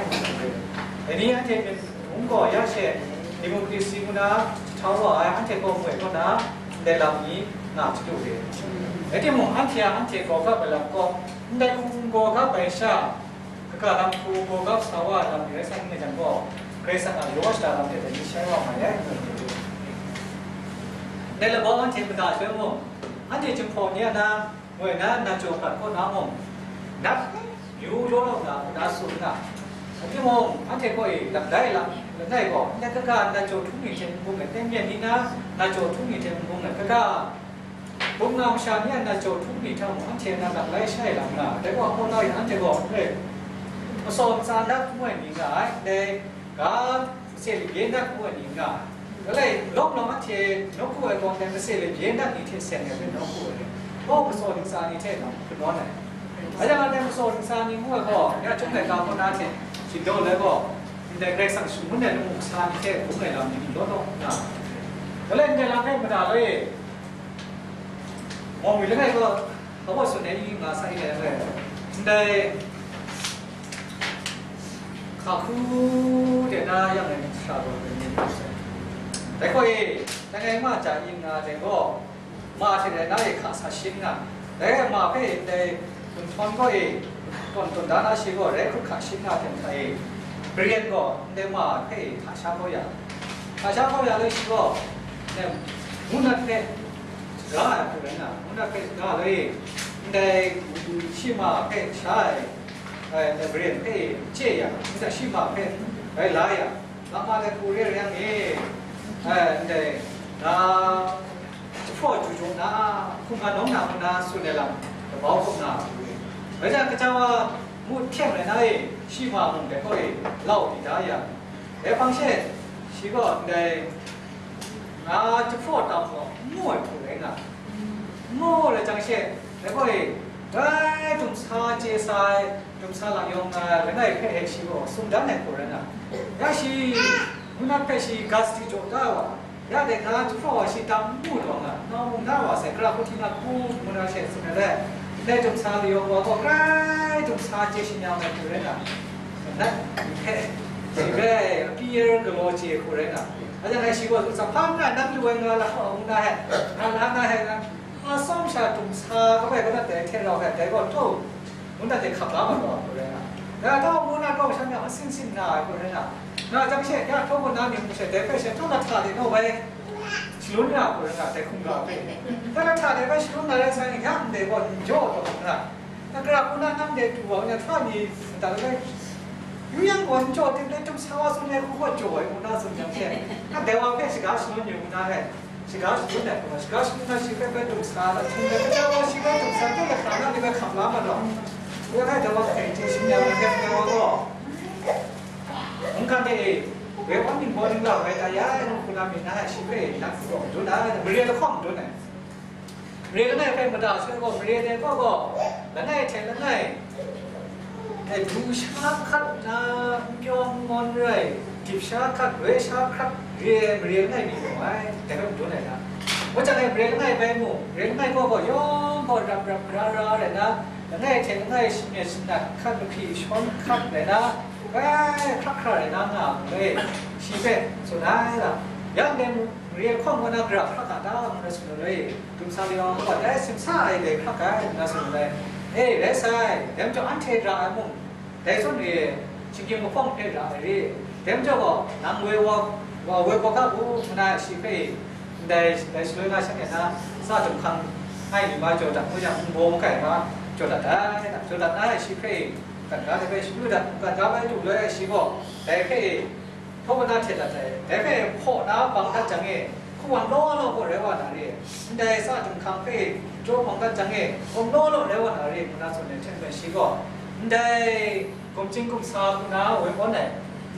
dai ni anhte hpe hpung gaw ya she, democracy hku na jahtau wa ai, anhte gaw moi kaw na, ndai lam ni nga chyalu re. Rai timung, anhte a anhte gawgap ai lam gaw, ndai hku n gawgap ai sha, kaga lam hku gawgap sa wa ai lam ni rai sa n nga jang gaw, Karai Kasang a yaw shada lam hte dai ni shai wa mai ai, ngu ai. Dai labau anhte mada joi mung, anhte Jinghpaw ni a na ngoi na, na jaw prat kaw na mung, nat myu law law na, na tsun na. Rai timung, anhte gaw e, lam dai lam langai gaw, ndai kaga na jaw htung ni hte n-gun ai, teng myen ni na, na jaw htung ni hte n-gun ai kaga, bum nga masha ni a na jaw htung ni hta mung, anhte na lam lai shai lam nga, dai gaw, hkaw na yin anhte gaw, e, masaw ntsa nat ngu ai ni nga ai, ndai ga, mase labye nat ngu ai ni nga ai. Galai, lawm lawm anhte nawku ai gaw, ndai mase labye nat ni hte seng ai hpe nawku ai, gaw masaw dingsa ni hte nawk kanawn ai. Aja nga dai masaw dingsa ni ngu ai gaw, ya chyum laika kaw na hte shingdaw lai gaw, ndai Karai Kasang shangun ai lamu kasa ni hte bung ai lam ni law law nga ai. Galai ndai lam hpe mada loi e, mawng mi langai gaw, hpa baw tsun ai i nga sa i ai, ndai hka hku de na yang ai sara gaw, dai gaw e, dai ngai ma ja i nga ai gaw, ma hte rai na e hka sa shin nga, dai ma hpe ndai gunhtawn gaw e, tawn tawn da na shi gaw, rai hkut hka shin nga hte mhta e, Brian gaw ndai ma hpe e hta sha kau ya, hta sha kau ya lai shi gaw, ndai mung nat hpe shaga ai hku rai na, mung nat hpe shaga lai, ndai shi ma hpe sha ai, ai, ndai Brian hpe e chye ya, ndai shi ma hpe rai la ya, lama dai hku re rai yang e, ai, ndai, na, jahpraw ju jaw na, hkungga nawng na ngu na tsun ai lam, kabau hkrum na, rai jang, kaja wa mut hkyeng rai na e, shi ma mung dai gaw e, lau di da ya, dai hpang she, shi gaw ndai, na, jahpraw tam gaw, n mu ai hku rai nga, n mu ai jang she, dai gaw e, dai dumsa chye sa ai, dumsa lam yawng nga ai langai hpe e shi gaw sum dan ai hku rai nga, ya shi, mung nat hpe shi gasti jaw da wa, ya dai na jahpraw wa shi tam n mu taw nga, nau mung na wa sai, gara hku hti na hku ngu na she tsun ai, ndai dumsa layawng wa gaw grai dumsa chye shi nyam ai hku rai nga, nat hpe shi rai, apyi yar galaw chye hku rai nga, a jang e shi gaw, Zaphang na nang lu ai nga la, ngu na he, nga la na he, nga, a tsawm sha dumsa kabai kanat dai hte rau hpe dai gaw taw, ngu na hte hkap la ma taw ai hku rai nga, dai taw ngu na taw shan yang asin sin na ai hku rai nga, na jang she ya htaw kaw na mying hpe she dai hpe she htaw lahta de naw bai shalun ya ai hku rai nga, dai hkungga hpe, htaw lahta de bai shalun na rai sai, ya ndai gaw n jaw taw nga, na gara hku na nang dai du wa, ya hta ni nta bai yu yang gaw n jaw tim dai dumsa wa tsun ai hku gaw jaw ai ngu na tsun jang she, na dai wa hpe shaga shalun yu ngu na he. Shaga shangun ai hku, shaga shangun ai shi hpe bai dum sa na, htung ai kaja gaw shi bai dum sa, tut lahkra na ni bai hkam la ma taw. Rai dai wa hpe hte shing ya na hte wa gaw, mungkan hte e, woi wan ning baw ning lau rai ta ya ai, ngu hku na myit na ai shi hpe, na hku gaw madun ai, mare lahkawng madun ai. Mare langai hpe mada sai gaw, mare dai gaw gaw, langai hte langai, Dai du sha hkat na, n pyaw n ngawn rai, dip sha hkat, roi sha hkat, re ai mare langai mi mu ai, dai hpe madun ai hta. Ngu jang e, mare langai bai mu, mare langai gaw gaw yawng gaw rap rap gara ra rai na, langai hte langai shamyet shanat hkat, lahpri shawn hkat rai na, grai hkrak hkra rai na nga ai, shi hpe tsun ai lam. Ya ndai mare lahkawng kaw na gara hkrak ga ta, ngu na tsun ai. Dumsa layawng gaw dai simsa ai dai hkrak ai, ngu na tsun ai. E, rai sai, dai majaw anhte ra ai mung, dai zawn re, shinggyim lahkawng hpe ra ai re, dai majaw gaw, nang woi wa, wa woi wa ga u, ngu na shi hpe, ndai, dai shaloi na shanhte na, sa dumhkang ai ni ma jaw dat, ngu yang, nbaw makai ma jaw dat ai, jaw dat na ai shi hpe, mungkan ga hte bai shalu dat, mungkan ga bai du loi ai shi gaw, dai hpe, htaw na hte dat ai, dai hpe hpaw na bang dat jang e, hkawan law law gaw rai wa na re, ndai sa dumhkang hpe jaw bang dat jang e, hkawm law law rai wa na re, ngu na tsun ai hte maren shi gaw, ndai gumchying gumsa hku na woi awn ai,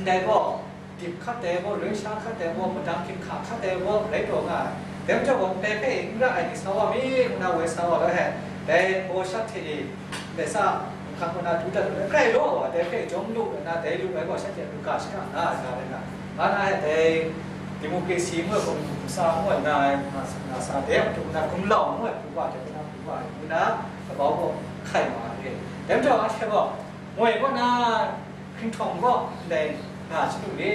ndai gaw, dip hkat ai gaw, roi sha hkat ai gaw, madang hkying hka hkat ai gaw, rai taw nga ai. Dai majaw gaw, ndai hpe n ra ai ni sa wa mi, ngu na woi sa wa la ai. Dai gaw shat hte e, Dai sa, hkang kaw na du dat lu ai, grai law ai wa, dai hpe jawm lu ai na, dai lu ai gaw, shanhte lu ga shaka na ai ga rai nga, nga na ai, dai democracy ngu ai gaw, sa ngu ai na ai, na sa, na sa, dai a matu na gumlau ngu ai hku wa, dai hpe na hku wa, ngu na, kabau gaw hkai ma ai re. Dai majaw, anhte gaw, moi kaw na, hkinhtawng gaw, ndai nga chyalu re,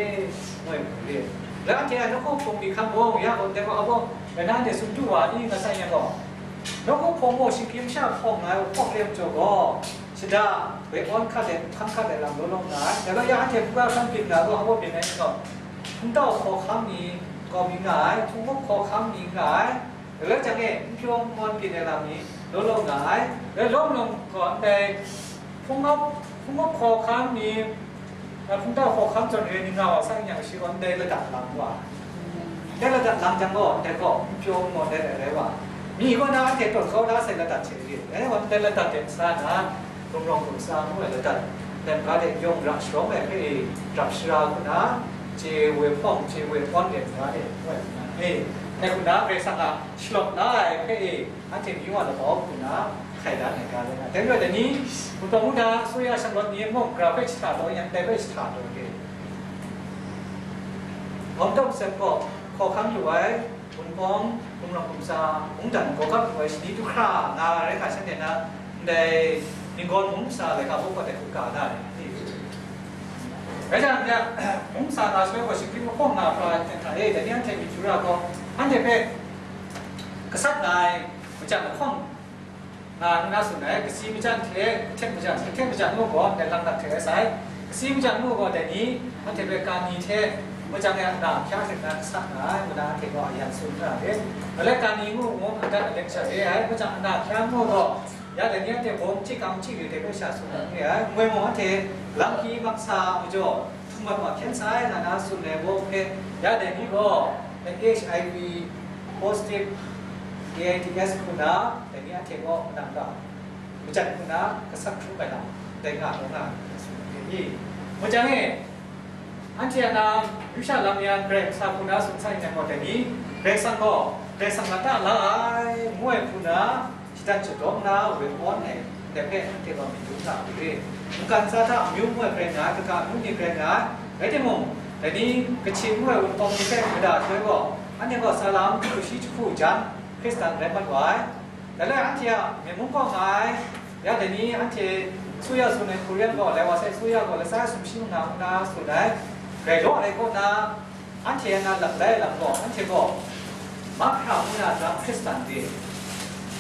moi hku re. Rai anhte a nawku hpung myi hkam gaw, ya gaw, ndai gaw, a gaw, rai na, anhte tsun du wa i, nga sai yang gaw, nawku hpawng gaw shinggyim sha hpawng nga ai hpawng re majaw gaw, shada, woi awn hkat ai, hkam hkat ai lam law law nga ai. Dai gaw ya anhte hpung ga hkam byin nga gaw, hpa byin ai gaw, hpungtau hkawhkam ni, Gaw mi nga ai, hpung up hkawhkam mi nga ai, dai rai jang e, n pyaw n mawn byin ai lam mi law law nga ai, dai lawm lawm gaw ndai hpung up, hpung up hkawhkam mi, a, hpungtau hkawhkam zawn re ai ni nga wa, sa yang shi gaw ndai ladat lang wa. Ndai ladat lang jang gaw, ndai gaw n pyaw n mawn ai rai wa. Mi kaw na anhte tawn kau da sai ladat hte re, dai gaw ndai ladat de sa na, Gumrawng Gumsa ngu ai ladat, lam ga de yawng ra sharawng ai hpe e, rap shara hku na, chye woi hpawng, chye woi hpawng de ga de, ngu ai hku na, e, dai hku na Karai Kasang a shalawt la ai hpe e, anhte myu a labau hku na hkai da ai ga le na. Dai rai dai ni, Wunpawng Wundan asuya shanglawt ni mung gara hpe jahta taw yang, dai hpe jahta taw de. Hkawm dawng sep gaw hkawhkam lu ai, Wunpawng, Gumrawng Gumsa, Mungdan, Gawgap lu ai shani du hkra nga rai hkra shanhte na, ndai Ning Gawn Mungsa laika baw kaw de hku ga na ai. Rai jang, ya, Mungsa nga shaloi gaw, shingkring mahkawng nga hkra hten hta e, dai ni anhte myit hkra gaw, anhte hpe gasat nga ai, majan mahkawng nga nna tsun ai, kasi majan hte, kahten majan, kahten majan ngu gaw, ndai lang dak hte rai sai. Kasi majan ngu gaw, dai ni, anhte hpe kani hte, majan e ana hpya hte na gasat nga ai, ngu na anhte gaw a yan tsun ra ai. Alai kani ngu ngu, adat aleng sha re ai, majan ana hpya ngu gaw, ya dai ni anhte bawng chyi kam chyi re hte hpe sha tsun ai, ngu ai, ngoi mung anhte lam hkyi maksa majaw, htum mat wa hkyen sai, nga na tsun ai baw hpe, ya dai ni gaw, HIV positive, AIDS hku na, dai ni anhte gaw, madan ga, majan hku na, gasat hkrum ai lam, dai nga, nga, nga, tsun ai ni. Majan e, anhte a na, yu sha lam yan, Karai Kasang hku na, tsun sai yang gaw, dai ni, Karai Kasang gaw, Karai Kasang lata la ai, ngu ai hku na, Shatan shadawng na woi awn ai ndai hpe anhte gaw myit dum hta hku re. Mungkan tsa hta amyu ngu ai hkrai nga ai, kaga amyu ni hkrai nga ai, rai timung, dai ni, Kachin ngu ai wunpawng ni hpe mada shaloi gaw, anhte gaw sa lam hku shi jahku jan, Hkristan rai mat wa ai. Dai rai anhte a myen mung kaw nga ai, ya dai ni, anhte asuya tsun ai hku ren gaw, lai wa sai asuya gaw, lasai sumshi manga ngu na tsun ai, grai law ai kaw na, Anhte a na lam lai lam gaw, anhte gaw mahkra ngu na dang Hkristan de,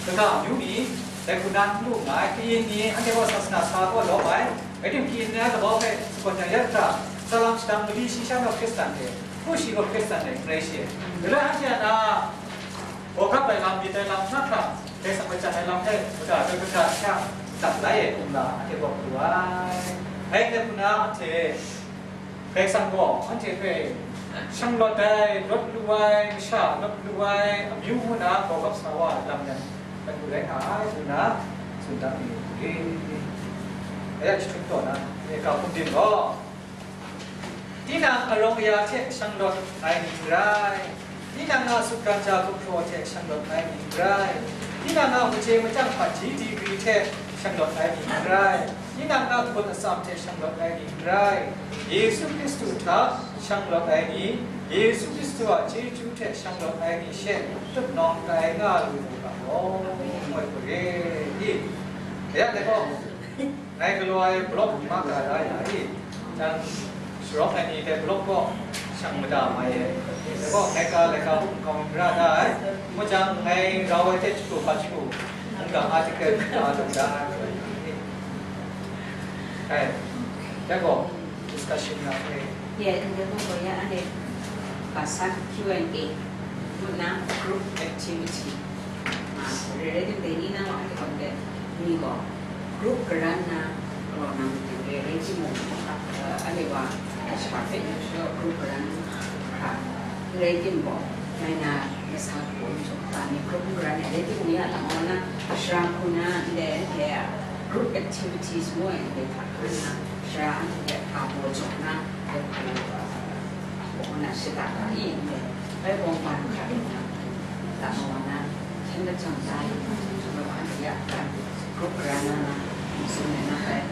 kaga amyu ni, dai hku na n lu nngai, kayin ni, anhte gaw sasana sa gaw lawm ai, rai timung, kayin ni a kabau hpe sagawn ya ya hkra, sa lam shadang mali shi sha gaw Hkristan de, hku shi gaw Hkristan de n rai she. Dai rai anhte a na, gaw gap ai lam, myit ai lam, mahkra, dai sa majan ai lam hpe, mada dai hkra sha, lam lai ai kumla, anhte gaw pru ai. Ngai hte hku na anhte, Karai Kasang gaw anhte hpe shanglawt ai, lawt lu ai, masha lawt lu ai, amyu ngu na gaw gap sa wa lam yan, mat lu rai nga ai, ngu na tsun dan mi u re. Aya jahtum taw na, aya ga hkum dim gaw, tinang arawng aya hte shanglawt ai ni n rai. Tinang a sutgan ja gumhpraw hte shanglawt ai ni n rai. Tinang a machye machyang hpaji digri hte shanglawt ai ni n rai. Tinang a hpun atsam hte shanglawt ai ni n rai. Yesu Hkristu hta shanglawt ai ni, Yesu Hkristu a chyeju hte shanglawt ai ni she tutnawng tai nga lu mu ga law, ngu ai hku re i? Dai gaw, Ngai galaw ai blog ma ga da ya i? Jan sharawng ai ni hte blog gaw shang mada mai e. Dai gaw ngai ga laika hpung hkau n ra da ai. Ngu jang, ngai rau ai hte chyalu hpa chyalu, mungga article da lu da ai. Ai, dai gaw discussion na e. Ye, ndai mung gaw ya, anhte, ba san Q and A, ngu na group activity. Ah, re re tim dai ni na wa, anhte gaw ndai ni gaw group karan na, gaw nang re re timung, ah, anhte wa, ah, sha hpe group karan hkra, re tim gaw, ngai na, masa gaw, ni group karan re timung ya lam gaw na, shara hku na, ndai, ndai, group activities ngu ai, ndai hta hkra na, shara anhte hpe hpa baw jaw na, Bai bawng ban hkat nna, la ma wa na, hkyen lajang la ai, hkyen lajang la ai, ya, kan, group karan na na, tsun ai na bai,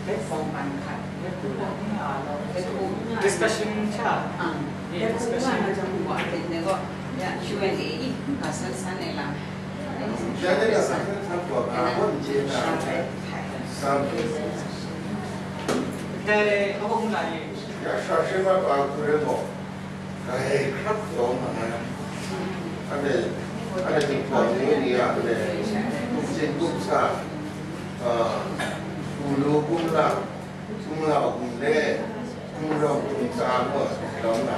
bai bawng ban hkat, discussion cha, ah, discussion, wa, ne go, ya, Q and A i, ka san san ai lam. Dai, a bawng na ye. Ya, sha hkyen na pa hku rai gaw, dai hkrak taw nga ai. Anhte, anhte Jinghpaw ni ni a, anhte, gumtsin gumsa, a, gumlu gumlang, Gumlau gumle, gumrau gumtsa gaw gumlau nga.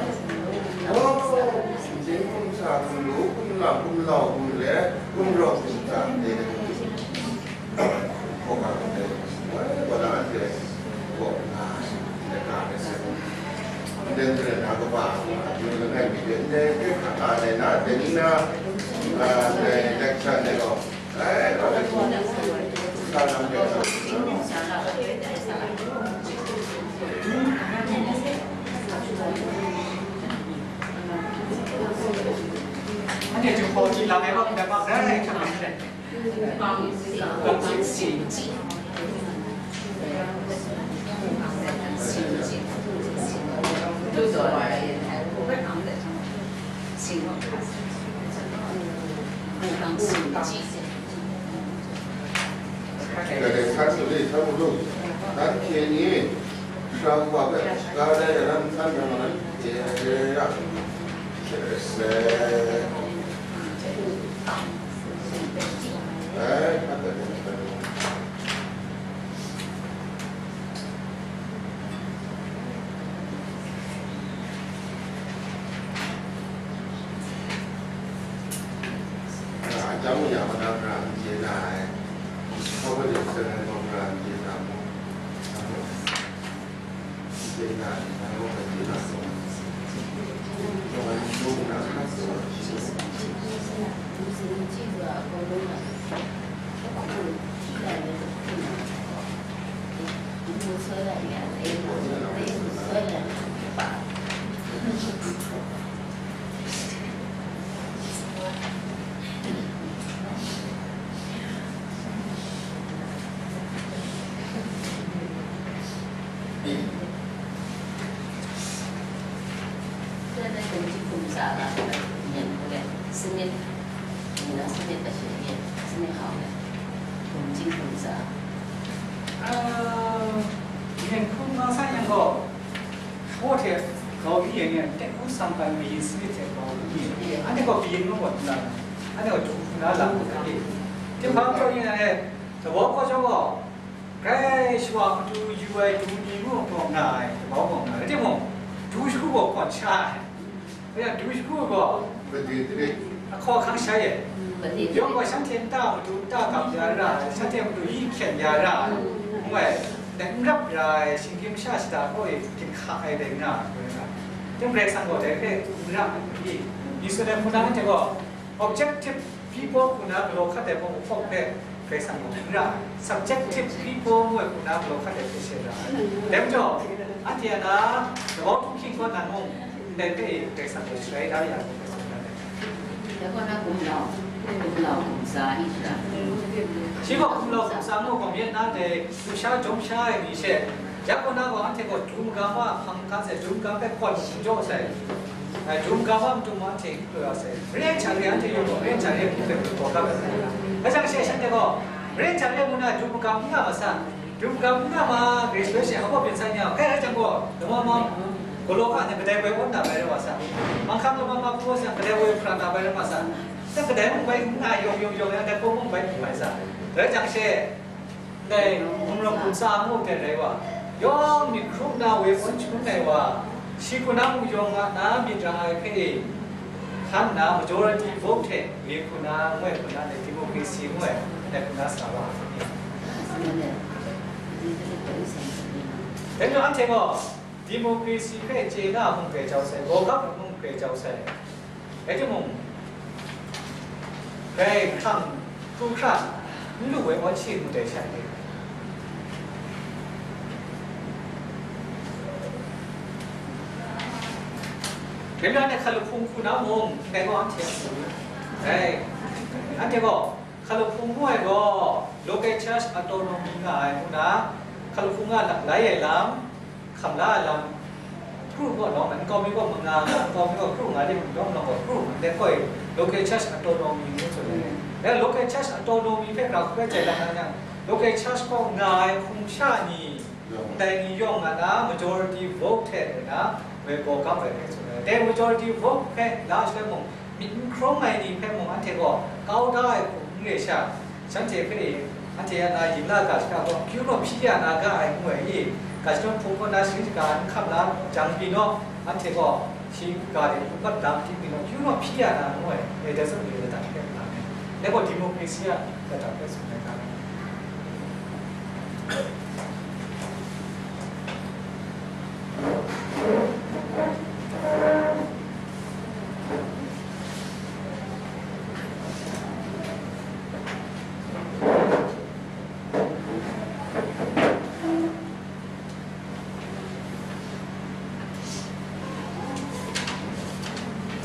Oh, gumjing gumsa, gumlu gumlau, gumlau gumle, gumrau gumtsa de. Kaw ga gumle, wai, wala anhte kaw nga, ndai ga de se. Ndai ndai na kaba, yu na ngai mi de, ndai ke hka ga de na, de ni na, ah, ndai lecture de gaw. Aa, myen hkrum nga sa yang gaw, hpaw hte grau byi yang e, ten hku sang hkan mayin sanit hte grau byi yang e, anhte gaw byin ngu gaw n na, anhte gaw du hku na lam hku na e. Tinghpang hpaw yin ai, dabaw hkaw chyawm gaw, grai shawa matu yu ai du ni ngu gaw nga ai, dabaw gaw nga ai. Rai timung, du shagu gaw gawn sha ai. Rai yang, du shagu gaw, ahkaw ahkang shai e. Yawng gaw shanhte nta matu nta gap ya ra ai, shanhte matu yi hkyen ya ra ai, ngu ai, dai n rap ra ai, shinggyim masha shada hkaw e ginhka ai dai nga ai, ngu ai. Dai Karai Kasang gaw dai hpe n ra ai, ni tsun ai hku na, anhte gaw objective people hku na galaw hkat ai mung hpawk hpe Karai Kasang gaw n ra ai, subjective people ngu ai hku na galaw hkat ai hpe she ra ai. Dai majaw, anhte a na, Dabaw Htunghking kaw nan mung, ndai hpe Karai Kasang gaw sharai da ya ai hpe tsun dat ai. Dai gaw na gumlau, gumlau gumtsa ni sha? Shi gaw gumlau gumtsa ngu gaw, myit na dai, sumsha jawmsha ai ni she, ya gaw na gaw, anhte gaw du magam a hpang hkan sai, du magam hpe hkawn jaw sai, ai, du magam a matu mung anhte galaw ya sai. Maren hta re anhte yawng gaw, maren hta re hku hpe galaw kau ga ai. Rai jang she, shanhte gaw, maren hta re ngu na du magam n nga ma sa? Du magam n nga ma, graduation a gaw byin san yang, kai rai jang gaw, lama ma galaw ga ai hte kadai woi awn na bai rai wa sa? Manghkang lama ma hku sa, kadai woi hpra na bai rai ma sa? Dai kadai mung bai n nga, yawng yawng yawng yang, dai hpawng mung bai n bai sa? Rai jang she, ndai gumrawng gumtsa ngu hte rai wa, yawng myit hkrum na woi awn shangun ai wa, shi hku na mung yawng nga na myit ra ai hpe e, hkan nna majority vote hte woi hku na, ngu ai hku na, ndai democracy ngu ai, ndai hku na sa wa ai. Dai majaw anhte gaw democracy hpe chye na mung grai jau sai, gaw gap mung grai jau sai. Rai timung, grai hkrang, hkru hkra, n lu ai awn shi ngu dai sha de. Rai nna, hkalup hpung hku na mung, ndai gaw anhte a su. Rai, anhte gaw, hkalup hpung ngu ai gaw, local church autonomy nga ai ngu na, hkalup hpung a laklai ai lam, hkam la ai lam, kru gaw nawng, nkau mi gaw manga nga, nkau mi gaw kru nga, de mung yawng nawng gaw kru nga, de koi, local church autonomy ngu tsun ai. Dai local church autonomy hpe grau hkru ai chye dan na yang, local church kaw nga ai hpung sha ni, ndai ni yawng nga na, majority vote hte na, woi gaw gap ai hpe tsun ai. Dai majority vote hpe la shaloi mung, myit n hkrum ai ni hpe mung anhte gaw kau da ai hku n re sha, shanhte hpe anhte a na yin la ga shada gaw, akyu gaw hpyi ya na ga ai ngu ai i? Ashton Phung kaw na sharin shaga n hkam la jang pyi naw, anhte gaw shi ga de hkungbat lam hti pyi naw, yu naw hpyi ya na ngu ai, eh, dai zawn ni lata hkye la ai. Dai gaw democracy a lata hpe tsun ai ga.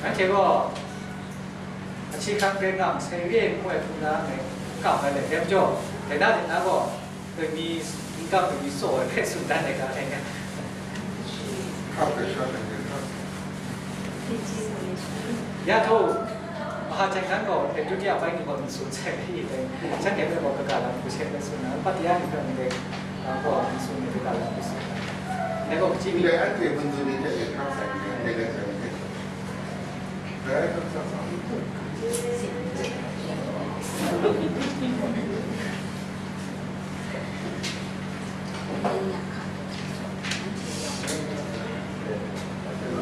Anhte gaw, a, hkye hkrang rai nga, masai re ai ngu ai hku na ngai n kam ai let, dai majaw, dai na, dai na gaw, dai mi, n kam dai mi tsaw ai hpe tsun dan ai ga rai nga. Ya taw, Mahajang nan gaw, eh, dutiya bai ni gaw n tsun sai ai, eh, shanhte hpe gaw kaga lam hku she hpe tsun na, Pattaya ni hpe ndai, ah, gaw n tsun ai kaga lam hku tsun na. Dai gaw kaji mi? Ndai anhte Hindu ni hte e hkrak sai ni, ndai rai sai ni hte. Dai hkrak sai sa.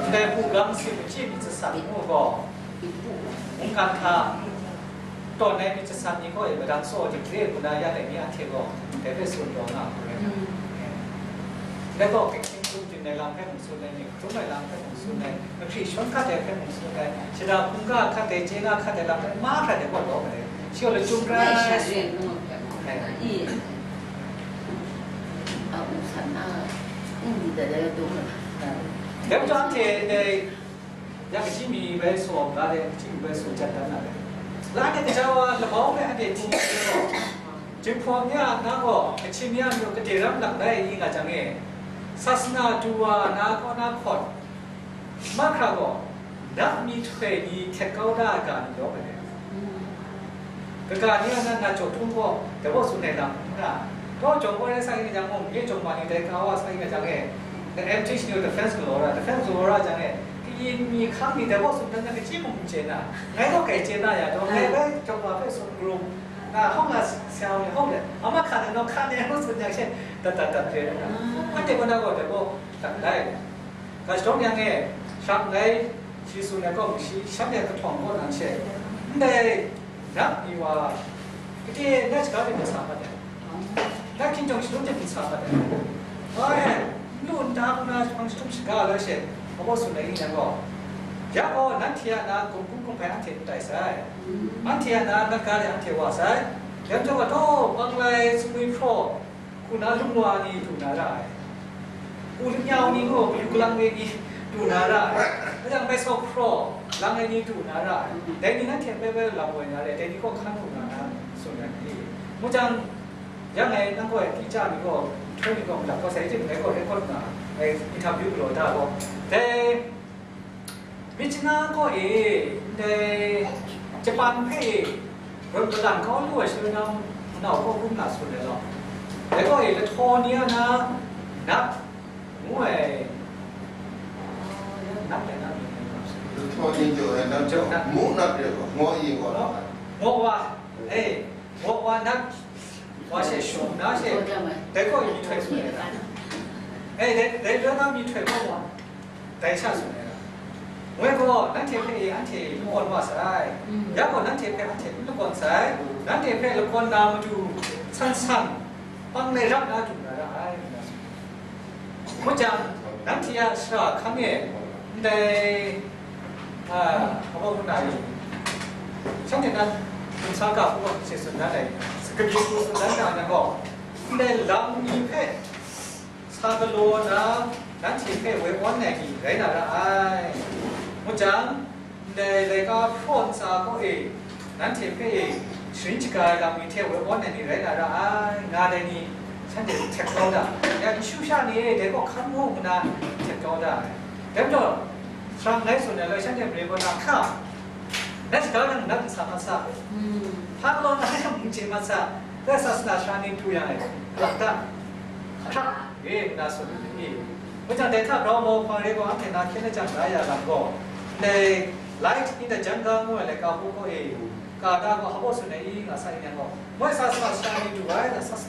Ndai hpung ga masi machyi myit tsat sat ngu gaw, mungkan hta tawn ai myit tsat sat ni gaw e madang tsaw ai hte hkre ngu na ya dai mi anhte gaw, dai hpe tsun taw nga hku rai nga. Mm. Dai gaw, Kehkying Hkrum Byin ai lam hpe mung tsun ai ni, Hkrum ai lam hpe mung tsun ai, Mahkri Shawn Hkat ai hpe mung tsun ai, Shada Hkungga Hkat ai, Chye Na Hkat ai lam hpe mahkra dai gaw lawm ai, shi gaw lachyum rai. Dai majaw anhte dai, ya kaji mi bai tsaw ga le, kaji mi bai tsaw jat dan na le. La de kaja wa labau hpe anhte hkrum ai gaw, Jinghpaw mi a na gaw, Kachin mi a majaw gade ram lang lai nga jang e, sasana du wa na kaw na hkawt, mahkra gaw, nat myihtoi ni htet kau da ai ga ni lawm ai. Kaga ni a na, na jaw htung gaw, dai gaw tsun ai lam n na, taw jawng gaw rai sa yin jang mung, nye jawng ma ni dai ka wa sa yin jang e, na M T H ni defense galaw ra, defense galaw ra jang e, kayin mi hkang ni dai gaw tsun dan na kaji mung n chye na, ngai gaw kai chye na ya taw, ngai bai jawng ma hpe tsun grum, na hkawng na siang ni hkawng le, a mahkra ni naw hkan e hkawng tsun yang she, dat dat dat re na. Anhte gaw na gaw dai gaw dat lai. Ga shadawn yang e, shang ngai shi tsun ai gaw, shi shanhte kahtawng kaw nan she, ndai nat ni wa, gade nat shaga myit sa mat ai, nat hkinjawng shalum myit sa mat ai, wa e, n lu n ta hku na hpang jahtum shaga la she, abaw tsun ai ni yang gaw, ya gaw, nanhte a na gumhkun gumhpai anhte n tai sai, anhte a na nat ga de anhte wa sai, yan chyawm gaw, taw, panglai sumwi hpraw, hku na lung wa ni du na ra ai, u lanyau ni ngu, kayu kalang ai ni du na ra ai, a jang bai sau hpraw lang ai ni du na ra ai, dai ni nanhte bai bai lam woi na re, dai ni kaw hkan hku na na tsun ai ni, mu jang, yang e nang gaw e, ti cha mi gaw, nhtoi mi gaw, madat kau sai, jing dai gaw record na ai, interview galaw da gaw, dai Myitkyina kaw e, ndai Japan hpe e, rawt kalan kau lu ai shaloi na, manau kaw hkrum na tsun ai law, dai kaw e lahtaw ni a na, nat ngu ai, nat ai na, lahtaw ni jaw ai nat jaw, mu nat re gaw, ngaw i gaw, ngaw wa, e, ngaw wa nat, wa she, shum na she, dai kaw e myihtoi tsun ai na, e, dai, dai loi na myihtoi kaw wa, dai sha tsun ai na. Ngai gaw nanhte hpe anhte lakawn wa sai, ya gaw nanhte hpe anhte n lakawn sai, nanhte hpe lakawn na matu san san, panglai rap na du na ra ai, ngu na tsun. Ngu jang, nanhte a shara hkang e, ndai, a, abaw hkuna e, shanhte na, nsa ga hku gaw hte tsun dan ai, kabyi hku tsun dan na, na gaw, ndai lam ni hpe, sa galaw na, nanhte hpe woi awn ai ni rai na ra ai. Ngu jang, ndai laika hpraw ntsa kaw e, nanhte hpe e, sharin shaga ai lam ni hte woi awn ai ni rai na ra ai, nga dai ni, shanhte htet kau da. Ya, Nshu sha ni e, dai kaw hkan mu ngu na htet kau da ai. Dai majaw, sara ngai tsun ai loi, shanhte mare kaw na hka, nat shaga nang nat n sa mat sa, hpa galaw na nang n chye mat sa, dai sasana sara ni du yang e, lak da. Hkra, e, ngu na tsun ai ni. Ngu jang, dai hta grau mau hpang re gaw, anhte na hkyen lajang la ya lam gaw, ndai Light in the Jungle ngu ai laika hku kaw e, ka da gaw, hpa baw tsun ai i, nga sa yin yang gaw, moi sa sa sha ni du ai, na sa sa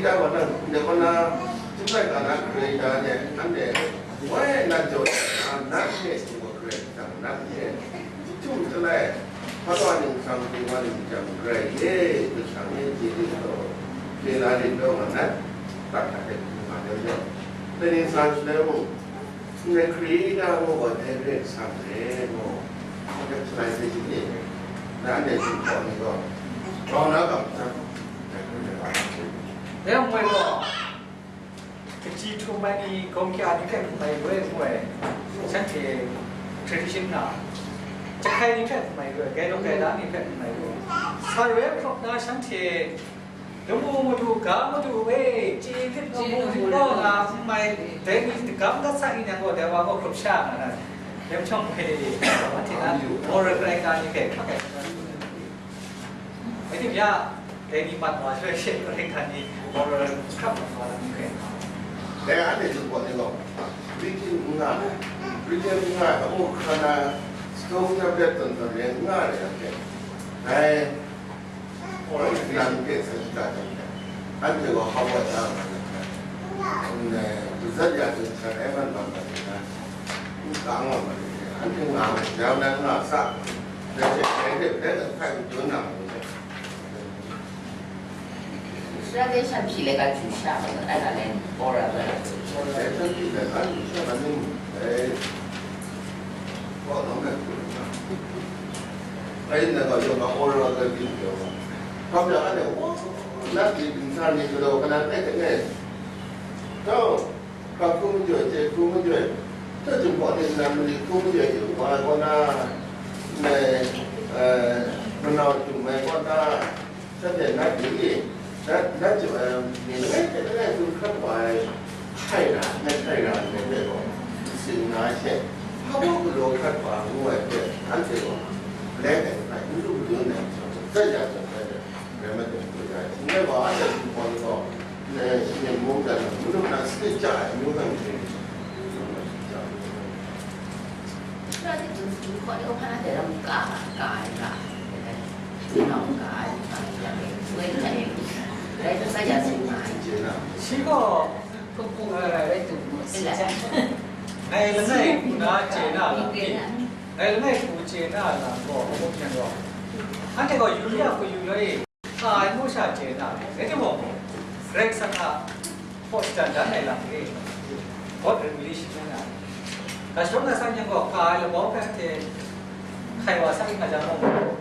Kreta wa nang, ndai wa na, chyum laika na Kreta de, anhte, woi, na jaw na, na hte, Karai Kasang, na hte, chyum chyalai, hpa wa ning sang, hpyi wa ning jang, Karai e, Karai Kasang e, chye lit taw, chye la lit taw, nga nat, tak hta de, nga de, de, de ning sa shaloi mung, ndai Kreta ngu gaw dai Karai Kasang re ngu, hpa de shalai se chyeju ni, na ndai Jinghpaw ni gaw, grau na ga ma, dai hku re ai. Dai hpung e gaw, kaji htum ai ni, gawng kya ni hpe hkum ai rai ngu ai, shanhte tradition na, jahkai ni hpe hkum ai rai, gailung gaila ni hpe hkum ai rai, sa rai hkrup na shanhte, Lamu madu, ga madu e, chye lit lamu lit law nga n mai, dai ni dagam dat sa i yang gaw, dai wa gaw hkrup sha nga na, dai chyawm hpe, anhte na, moral character ni hpe hkrak ai, rai timung, dai ni mat wa shaloi she, karai hkan ni, moral hkrak mat wa lam ni hpe. Dai anhte Jinghpaw ni gaw, Britain n nga ai, Britain n nga ai, amu hkra na, stone tablet tawn tawn re n nga ai, dai, Orange nan ke sa shi ta jang, anhte gaw hkau wa da ma na, n, luzat ya hte hkrat ai man bang ga na, n kang wa ma ni, anhte nga ma, ya na nga sa, dai hte dai hte dai hte hkai majaw na ma ni. Sara de shan hpyi laika chyu sha ma, ai ga le, ora ba la. Dai hte hpyi laika chyu sha ma ni, dai, gaw nang na hpyi laika. Ai, na gaw yawng a oral ga byin pyaw wa. Hkam ya, anhte, o, na pyi byin sa ni galaw, kana tai hte ngai. Tau, hpa hku majaw, chye hku majaw, tau Jinghpaw ni nan mali hku majaw yu wa ai kaw na, ngai, eh, manau jum ai kaw na, shanhte na pyi, na, na jum ai, ni langai hte langai hku hkrat wa ai, hkrai ra, ngai hkrai ra ndai hpe gaw, sing na she, hpa baw galaw hkrat wa ngu ai hpe, anhte gaw, Black and White, n lu madun ai, tsai ya tsai ai, rai ma dun hkru ya ai, n rai wa, anhte Jinghpaw ni gaw, n rai, shi myit mung dan, n lu na, sanit ja ai, amyu hkang hte, Sara de tun tun hkaw de, o hpa na de ram ka, ka ai, ka ai, ka ai, ka ai, ka ai, ka ai, ka ai, ka ai, ka ai. Shi gaw, Ngai langai hku na chye na lam ni? Ngai langai hku chye na lam gaw, hkawhkam yang gaw, anhte gaw yu ya hku yu ya e, ka ai ngu sha chye na, rai timung, Karai Kasang a hpaw shadan dan ai lam e, God revelation ngu na, ga shadawn na sang yang gaw, ka ai labau hpe anhte hkai wa sa ring nga jang gaw,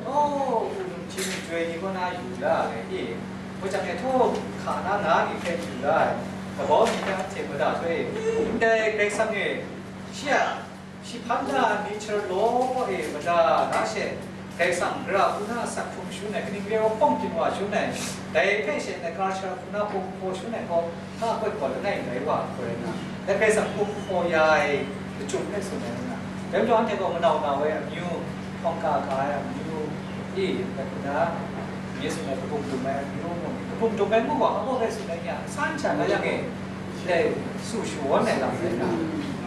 oh, u lum hkying chyoi ni kaw na yu la ai e, hpang jang e htaw hka na nga ni hpe yu la ai, kabau ni hpe anhte mada soi, ndai Karai Kasang e, shi a, shi hpan na nature law e mada na she, Karai Kasang, Karai Kasang hpung shangun ai, kaning re ai hpawng ginwa shangun ai, dai hpe she na, Karai Kasang hpung na hpung hpaw shangun ai gaw, na koi gaw langai ndai wa hkoi na, dai hpe sa hpung hpaw ya ai lachyum hpe tsun ai na. Dai majaw anhte gaw manau nau ai amyu, hpawng ka ka ai amyu, i, dai hpung na, Yesu na kabum dum ai amyu, kabum dum ai ngu gaw, hpa hpe tsun ai ni a, san sha na yang e, dai su shawan ai lam rai na.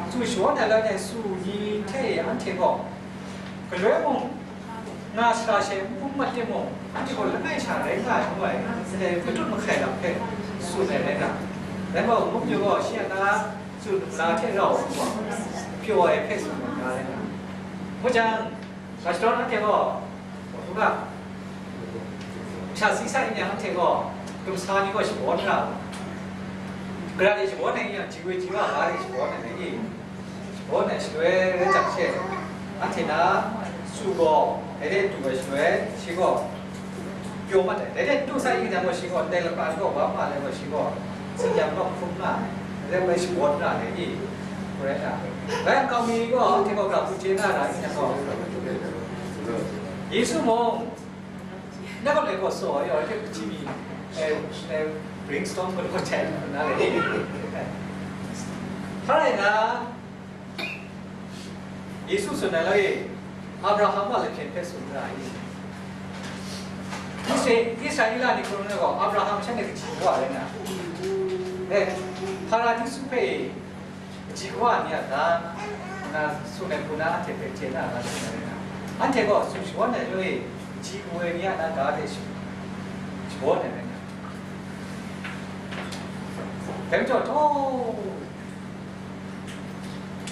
Su shawan ai lam e, su ni hte anhte gaw, galoi mung, nga shara she n hpung mat timung, anhte gaw langai sha rai nga ai ngu ai, ndai matut mahkai lam hpe tsun ai rai nga. Rai gaw, mung yawng gaw shi a na tsun lam hte rau ai gaw, pyaw ai hpe tsun ai nga rai nga. Ngu jang, ga shadawn anhte gaw, u ga, sha si sa yin yang anhte gaw, dumsa ni gaw shabawn ra, gara de shabawn ai yin yang, ji woi ji wa ga de shabawn ai ni. Shabawn ai shaloi rai jang she, anhte na su gaw, dai de du ai shaloi, shi gaw pyaw mat ai. Dai de du sa yin jang gaw, shi gaw ndai lapra shi gaw wa ma ai gaw, shi gaw tsin-yam gaw hkrum nga ai. Dai rai shabawn ra ai ni, hkrum rai na. Bai yang kau mi gaw, anhte gaw ga hku chye na ra yin jang gaw, Yesu mung, na gaw lai gaw saw ai, ya, hte hpyi mi, eh, eh, brainstorm gaw chye na le. Hpa rai na, Yesu tsun ai la e, Abraham a lahkyen hpe tsun ra ai. Isra-, Israela ni hkrum na gaw, Abraham shanhte kaji wa rai na. Eh, Paradisu hpe kaji wa ni a ga, na tsun ai hku na anhte hpe chye na ga tsun ai rai na. Anhte gaw su shawan ai loi, kaji wu ai ni a na ga hte shi-, shawan ai rai na. Dai majaw, taw,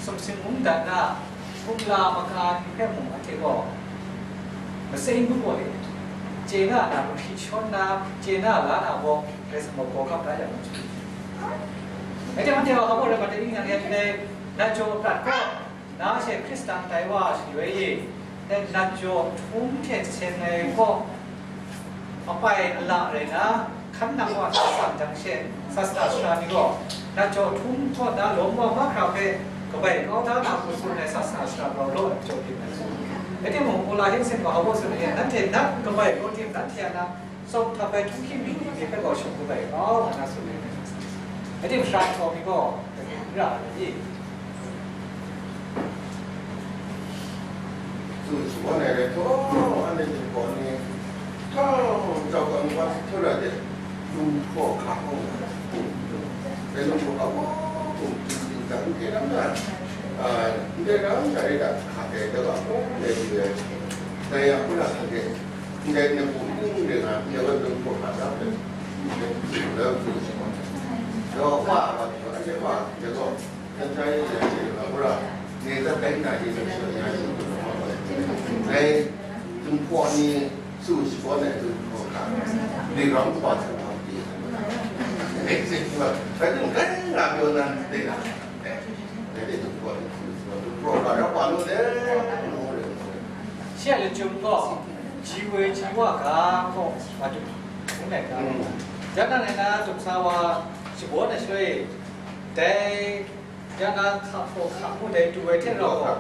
sumsing mungdan na, kumla maka ni hpe mung anhte gaw, masai ngut gaw e, chye na na, mahkri shawn na, chye na la na gaw, Karai Kasang gaw hkap da yang, rai timung, anhte gaw hpa gaw rai mat ai, ning yang ya hte, na jaw prat gaw, na she Hkristan tai wa shaloi e, nat jaw htum hte seng ai gaw, apai ala rai na, hkan nang wa sa san jang she, sasana sara ni gaw, nat jaw htum kaw na lawm wa mahkra hpe kabai kau da na hku tsun ai sasana sara grau law ai majaw byin ai. Rai timung, Paula Hensin gaw hpa gaw tsun ai, nanhte nat kabai kau tim, nanhte a na, tsawm htap ai htunghking mi ni hpe gaw shawng kabai kau nga na tsun ai. Rai timung, sara htawm mi gaw, ra ai i? Tsun shawan ai rai taw, anhte Jinghpaw ni, htau jau kau ngu wa hkra de, lung hkaw hka hkawng na, dai lung hkaw hka hkawng, hkawng ting ting dang, ndai ram na, a, ndai ram na rai da, hka dai da wa hkawng dai yu ai, dai yang hkra hka dai, ndai na bu ning rai nga, ndai wa lung hkaw hka da, ndai wa tsun shawan ai. Dai wa hpa, wa, anhte hpa, dai gaw, Dai, Jinghpaw ni su shabawn ai hku hkra, background hkra hkra di. Dai hte mung, dai nga pyaw nan dai na, dai hte Jinghpaw ni su shabawn ai hku hkra hkra rap wa nu de, ngu re. Shi a lachyum gaw, ji woi ji wa ga gaw, wa du, ngu ai ga. Mm. Jan nang e na dumsa wa shabawn ai shaloi, dai Ya na hka hpaw hka mu dai du ai hte rau gaw,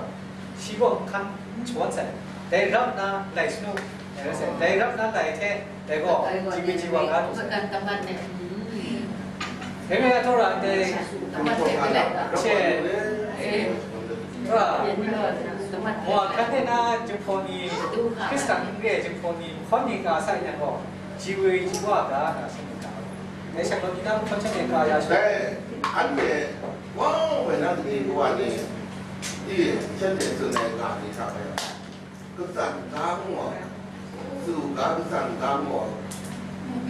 shi gaw hkan n shawan sai. Dai rap na lai sanu, dai rap na lai hte, dai gaw, ji mi ji wa nga lu sai. Dai mi na taw ra ndai, she, ra, wa hkan de na Jinghpaw ni, Hkristan n re ai Jinghpaw ni, hkawn ni ka sai yang gaw, ji woi ji wa ga na seng ga. Dai shang gaw, tinang hkawn shanhte ka ya sha. Dai, anhte Wa, woi na kaji kawa ni, i, shanhte tsun ai ga ni hta gaw, katsan ga gaw, tsu ga katsan ga gaw,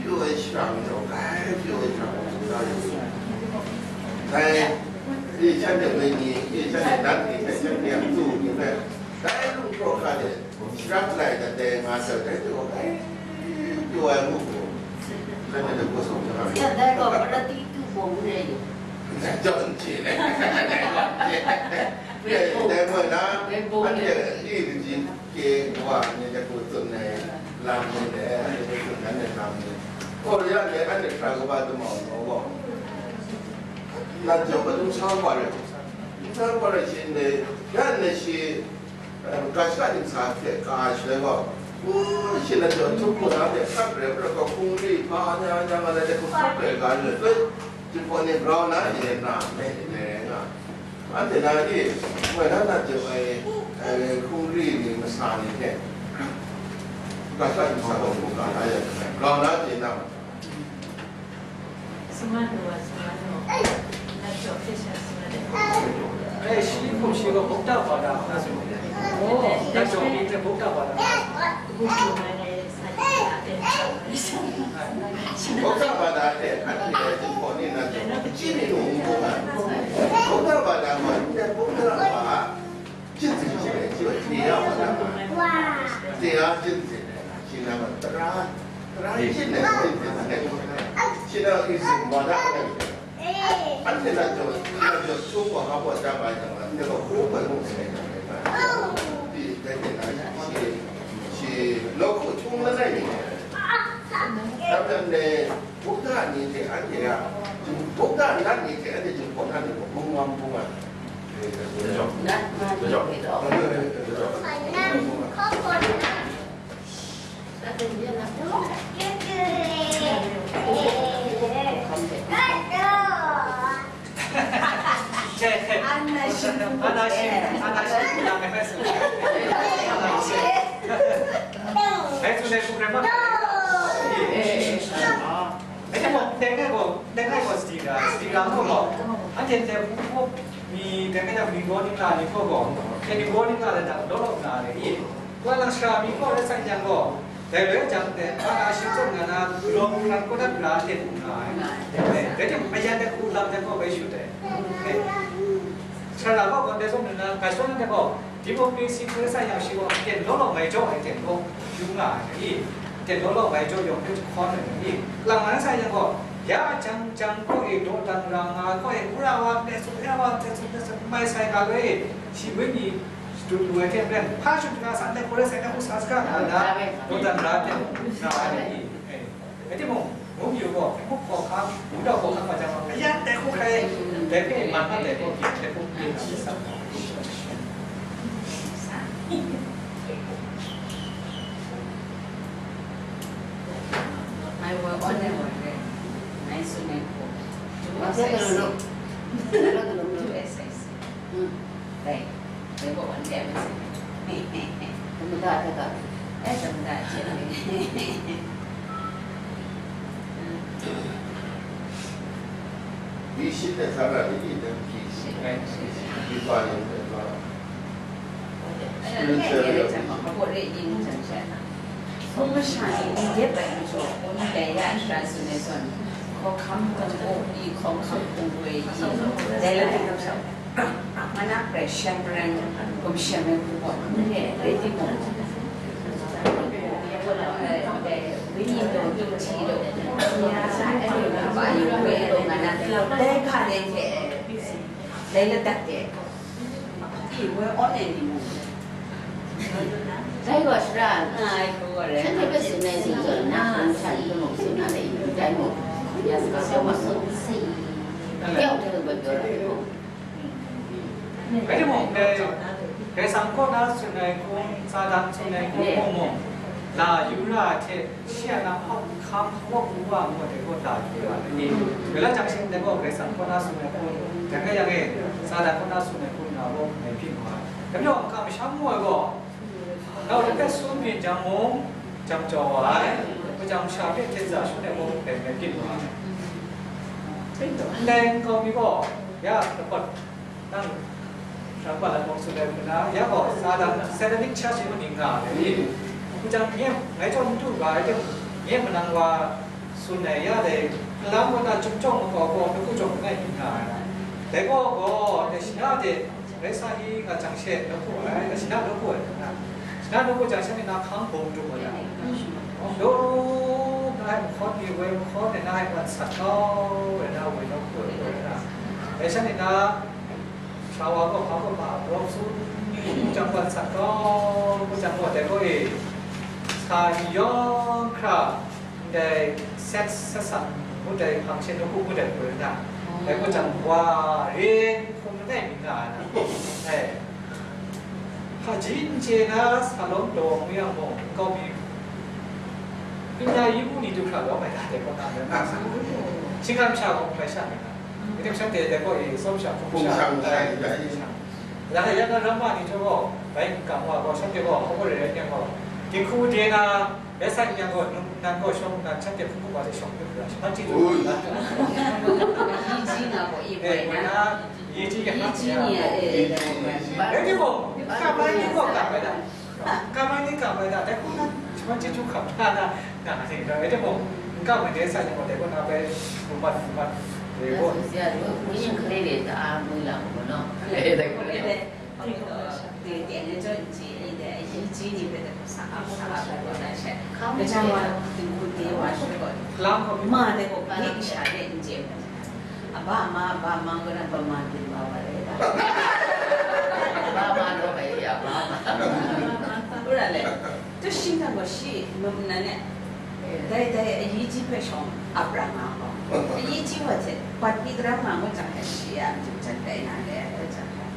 pyaw ai shara majaw, grai pyaw ai shara majaw, tsu ga yu. Dai, i, shanhte woi ni, i, shanhte dan ni hpe, shanhte a tsu ni hpe, dai lung hpraw hkra de, Sharap lai dat dai nga sai dai tu, ai, tu ai mu ko. Sai dai ko so. Ya, dai ko, berarti itu bom re yo. Jangan cik. Dai mo na, ande i ji ke wa ni dai ko tsun nai lam ni le, dai ko tsun nai lam ni. Ko ya le ande try ko ba tu mau no ko. Na jo ko tu sa ko re. Sa ko re shin de, ya ne shi Ga shaka ntsa hte ga ai shaloi gaw, Shin na jaw, htum hpung na hte hkrat rai, hkrat hkrat hkungri, hpa nya nya nga na hte hkungkrat rai ga lu, bai, jinghpaw ni grau na, ni na, me, me, nga. Anhte na ni, moi na na jaw ai, eh, hkungri ni, masa ni hte, ga hkrat masa gaw hkungga na ya, grau na, ni na, Sumanu wa sumanu. Na jaw hpe sha sumanu. Eh, shi hkum shi gaw Buddha ba da na su. Oh, na jaw ni hte Buddha ba da na su. Buddha ba da hte, a hte hte jinghpaw ni na jaw, chyi mi lu n hkung ai. Buddha ba da gaw, ndai Buddha ba, ကျင့်စဉ်ရှိတယ်၊ ကျင့်တရားပါတာပါ။ တရားကျင့်စဉ်နဲ့ ရှင်နာမတရား၊ တရားကျင့်တဲ့ကျင့်စဉ်နဲ့ ရှင်နာမ is ဝါဒနဲ့ အဲ့ဒီတော့ ကျွန်တော်တို့ ချိုးပေါ်ဟောပေါ်ကြပါရင်တော့ ဒီတော့ ကိုယ်ပိုင်မှုဆိုင်ရာတွေပါ။ ဒီတိုင်းနဲ့ ရှင် လောက်ကို ချိုးမလိုက်နေတယ်။ ဒါပေမဲ့ ဗုဒ္ဓအနေနဲ့ အဲ့ဒီက ဗုဒ္ဓလက်နေတဲ့အတဲ့ ကျွန်တော်က ဘုံဘုံဘုံဘုံ Hai tu dai ku kren ma. Hai tu mo, dai ngai ko, dai ngai ko speaker, speaker mo lo. Anhte dai ku ko mi, dai ngai mi ko ni la ni ko ko. Ke ni ko ni la da lo lo na le. Kaw lang sara mi kaw rai sai yang gaw, dai loi jang de, hpa na shi tsun nga na, lawng hkran kau dat ra hte mu nga ai. Dai, dai hte ayan de hku lam de gaw bai shut ai. Sara gaw gaw de sung nna, ga shawng de gaw, democracy hpe sai yang shi gaw, ten law law mai jaw ai ten gaw, yu nga ai i. Ten law law mai jaw yawng hpe jahkawn ai i. Lang nga sai yang gaw, ya jang jang kaw e dawdan ra nga ai kaw e, wora wa de sung, ya wa de sung, de sung, mai sai ga loi, shi bai ni, Shadut lu ai hte maren, hpa shut na san de, hkoi rai sai de, hku sa saga nga na, dawdan ra ai hte, nga ai ni, eh, rai timung, mung yu gaw, hkuk hkaw hkam, mung dau hkaw hkam wa jang gaw, ayan dai hku hkrai, dai hpe man mat dai gaw, byin dai hku byin na sa. My work on my work, eh? My student work. Two S S C. Two S S C. Right. They go one day. သမ္မတထက်က အဲသမ္မတအချက်တွေ ဒီရှင်းတဲ့စာရတွေဒီတမ်းကြည့် ရှင်းလိုက်ရှင်းလိုက် ဒီပါရင်တော့ အဲ့ဒါလည်း အဲ့ဒါလည်း ကျွန်တော် အပေါ်လေး အရင်ဆုံး ချက်တာ။ ဘုံမရှာရင် ဒီရက်ပိုင်း ကျော် ဘုံတရား အင်္ဂါဆိုနေဆိုရင် ခေါ်ခမ်း ဘုံဘုံ ဒီခေါ်ခမ်း ဘုံဘုံ ဒီလည်း မနက် pressure brand ကို share မယ် ပေါ့။ နည်းနည်း ready ပေါ့။ ဝိညာဉ်တော်တို့ ထီတို့ ဘုရား အဲ့ဒီမှာ ပါယူဝဲတော့ ငါ နား လဲခါတဲ့ ထဲ လဲလက်တတ်တယ်။ ဒီဝဲ online နေမို့။ ဒါက စရာ ငါ ဟို ရဲ ဆန်းထက်ဘက် စုံနေစီ ဆိုတော့ နား ဆန်းထက်ဘက် စုံနေတယ်။ ဒါမို့ ဘုရားစကား ပြောမှာ ဆုံး စိတ် တယောက်တည်းပဲ ပြောတာ မဟုတ်ဘူး။ အဲ့ဒီမို့ ကဲ ကဲ ဆံကော ဒါ ဆွေးနွေး ကို စာတမ်း ဆွေးနွေး ကို မုံ မုံ လာယူလာတဲ့ ရှေ့က ဟောက်ခမ်း ဟောက် ဦး ဝ မို့ တဲ့ ကို လာယူလာတယ်။ ဒီလောက်ကြောင့် ရှင်တဲ့ ကို ကဲ ဆံကော ဒါ ဆွေးနွေး ကို တကယ်ရခဲ့ စာတမ်း ကို ဒါ ဆွေးနွေး ကို နား လို့ နေဖြစ်မှာ။ ဒါကြောင့် ကမ္ဘာ့ ရှမ်းမို့ ကို နောက်တစ်ဖက် ဆုံးဖြတ်ကြောင်းကို ကြောင်းကြောင်းပါ။ ကိုကြောင့် ရှာတွေ့ တင်စား ရှုံးတဲ့ ဘုံ ပဲ ပဲ ဖြစ်သွားတယ်။ တဲ့ ကော်မတီ က ရ တစ်ပတ် တန်း တန်း ပတ် လမ်း ပေါင်း စုံ တဲ့ က ရ ကော စာတမ်း Satanic Church ကို နေ ငါ လေ။ ကိုကြောင့် မြင် ငါကြောင့် မတူပါဘူး။ မြင် မနန်း ဝါ ဆွေးနွေးရတဲ့ လမ်း ဝ တ ကျုံ ကျုံ မကော ကော တစ်ခု ကျုံ ငါ့ နေ ငါ လေ။ ဒါ ကော ကော တ ရှင် ရ တဲ့ ရဲ စာ ဟိ က ကြံ ရှဲ လုပ် ဖို့ လဲ တ ရှင် ရ လုပ် ဖို့ လဲ နော်။ ရှင် ရ လုပ် ဖို့ ကြံ ရှဲ နေ နာ ခမ်း ဘုံ တို့ ပေါ့ လဲ။ တို့ နာ ဟဲ မခေါ် နေ ဝဲ မခေါ် နေ နာ ဟဲ ဝ ဆက် ကော ဝဲ နာ ဝဲ လုပ် ဖို့ လဲ နော်။ ရဲ ရှဲ နေ နာ ဆရာ ဝါ ကော ဖာ ကော ပါ ဘုံ စုံ ကို ကြံ ဝ ဆက် ကော ကို ကြံ ဝ တဲ့ ကို ရေ စာ ရော ခရ ဒဲ ဆက် ဆက် ဆံ ကို ဒဲ ဖန် ရှင်း လုပ် ဖို့ လဲ ကို နာ လဲ ကို ကြံ ဝ ရေ ခုံ နဲ့ မင်း နာ အဲ Hpaji n chye na sa lawm daw mu yang gaw, nkau mi, ပညာရေးမှူး ni du hkra lawm ai ga dai kaw na, hkinggan masha gaw n bai sha myit ga, ite masha dai dai kaw e, tsawm sha hkum sha, hkum sha, ya, ya, ya, ya na ramma ni hte gaw, bai n kam wa gaw, shanhte gaw hkawhkam rai rai yang gaw, dinghku de na, bai sa yang gaw, num nan gaw shawng nan, shanhte hkum hkum wa hte shawng hkum hkum la, shawng hkum hkum la. အရေးကြီးတာပေါ့၊ အေး၊ ဘယ်နာ၊ အရေးကြီးရဟန်း၊ အရေးကြီးနေရတဲ့၊ ဘယ်ဒီမို့၊ ကမ္ဘာကြီးကိုကပ်ပဲလား၊ ကမ္ဘာကြီးကပ်ပဲလား၊ တခုနရှမန်ချစ်ချူခပ်တာနာနာနေတော့၊ ဘယ်ဒီမို့၊ ကပ်မယ်တဲ့ဆိုင်ကိုတဲ့ခုနပဲ၊ ဘုမတ်၊ ဘုမတ်၊ ရေကို၊ ဆရာတို့၊ ဝိညာဉ်ကလေးတွေတအားမွေးလာမှာပေါ့နော်။ အဲ့ဒါကိုလည်း ဒီကနေ့ကျွန်တော်ဒီအရေးကြီးနေတဲ့ အရေးကြီးနေတဲ့ စာအပ်၊ စာအပ်လို့ရတဲ့၊ ဒါကြောင့်ဒီခုဒီဝါရှိတော့၊ လမ်းကို၊ မတဲ့ကို၊ ဂိတ်ရှာတဲ့ အဘမ၊ အဘမကရပမတင်ပါပါလေ။ အဘမတော့ပဲ၊ အဘမ။ ဟုတ်တယ်လေ။ တရှိတာကိုရှိ၊ မနနဲ့၊ ဒါ၊ ဒါအရေးကြီးပဲ၊ ရှောင်းအပ်ရမှာပေါ့။ အရေးကြီးပါစေ၊ ပတ်ပြီးကြမှာကို၊ ကျွန်တော်ရှိရ၊ ကျွန်တော်တိုင်းနာလေ၊ ကျွန်တော်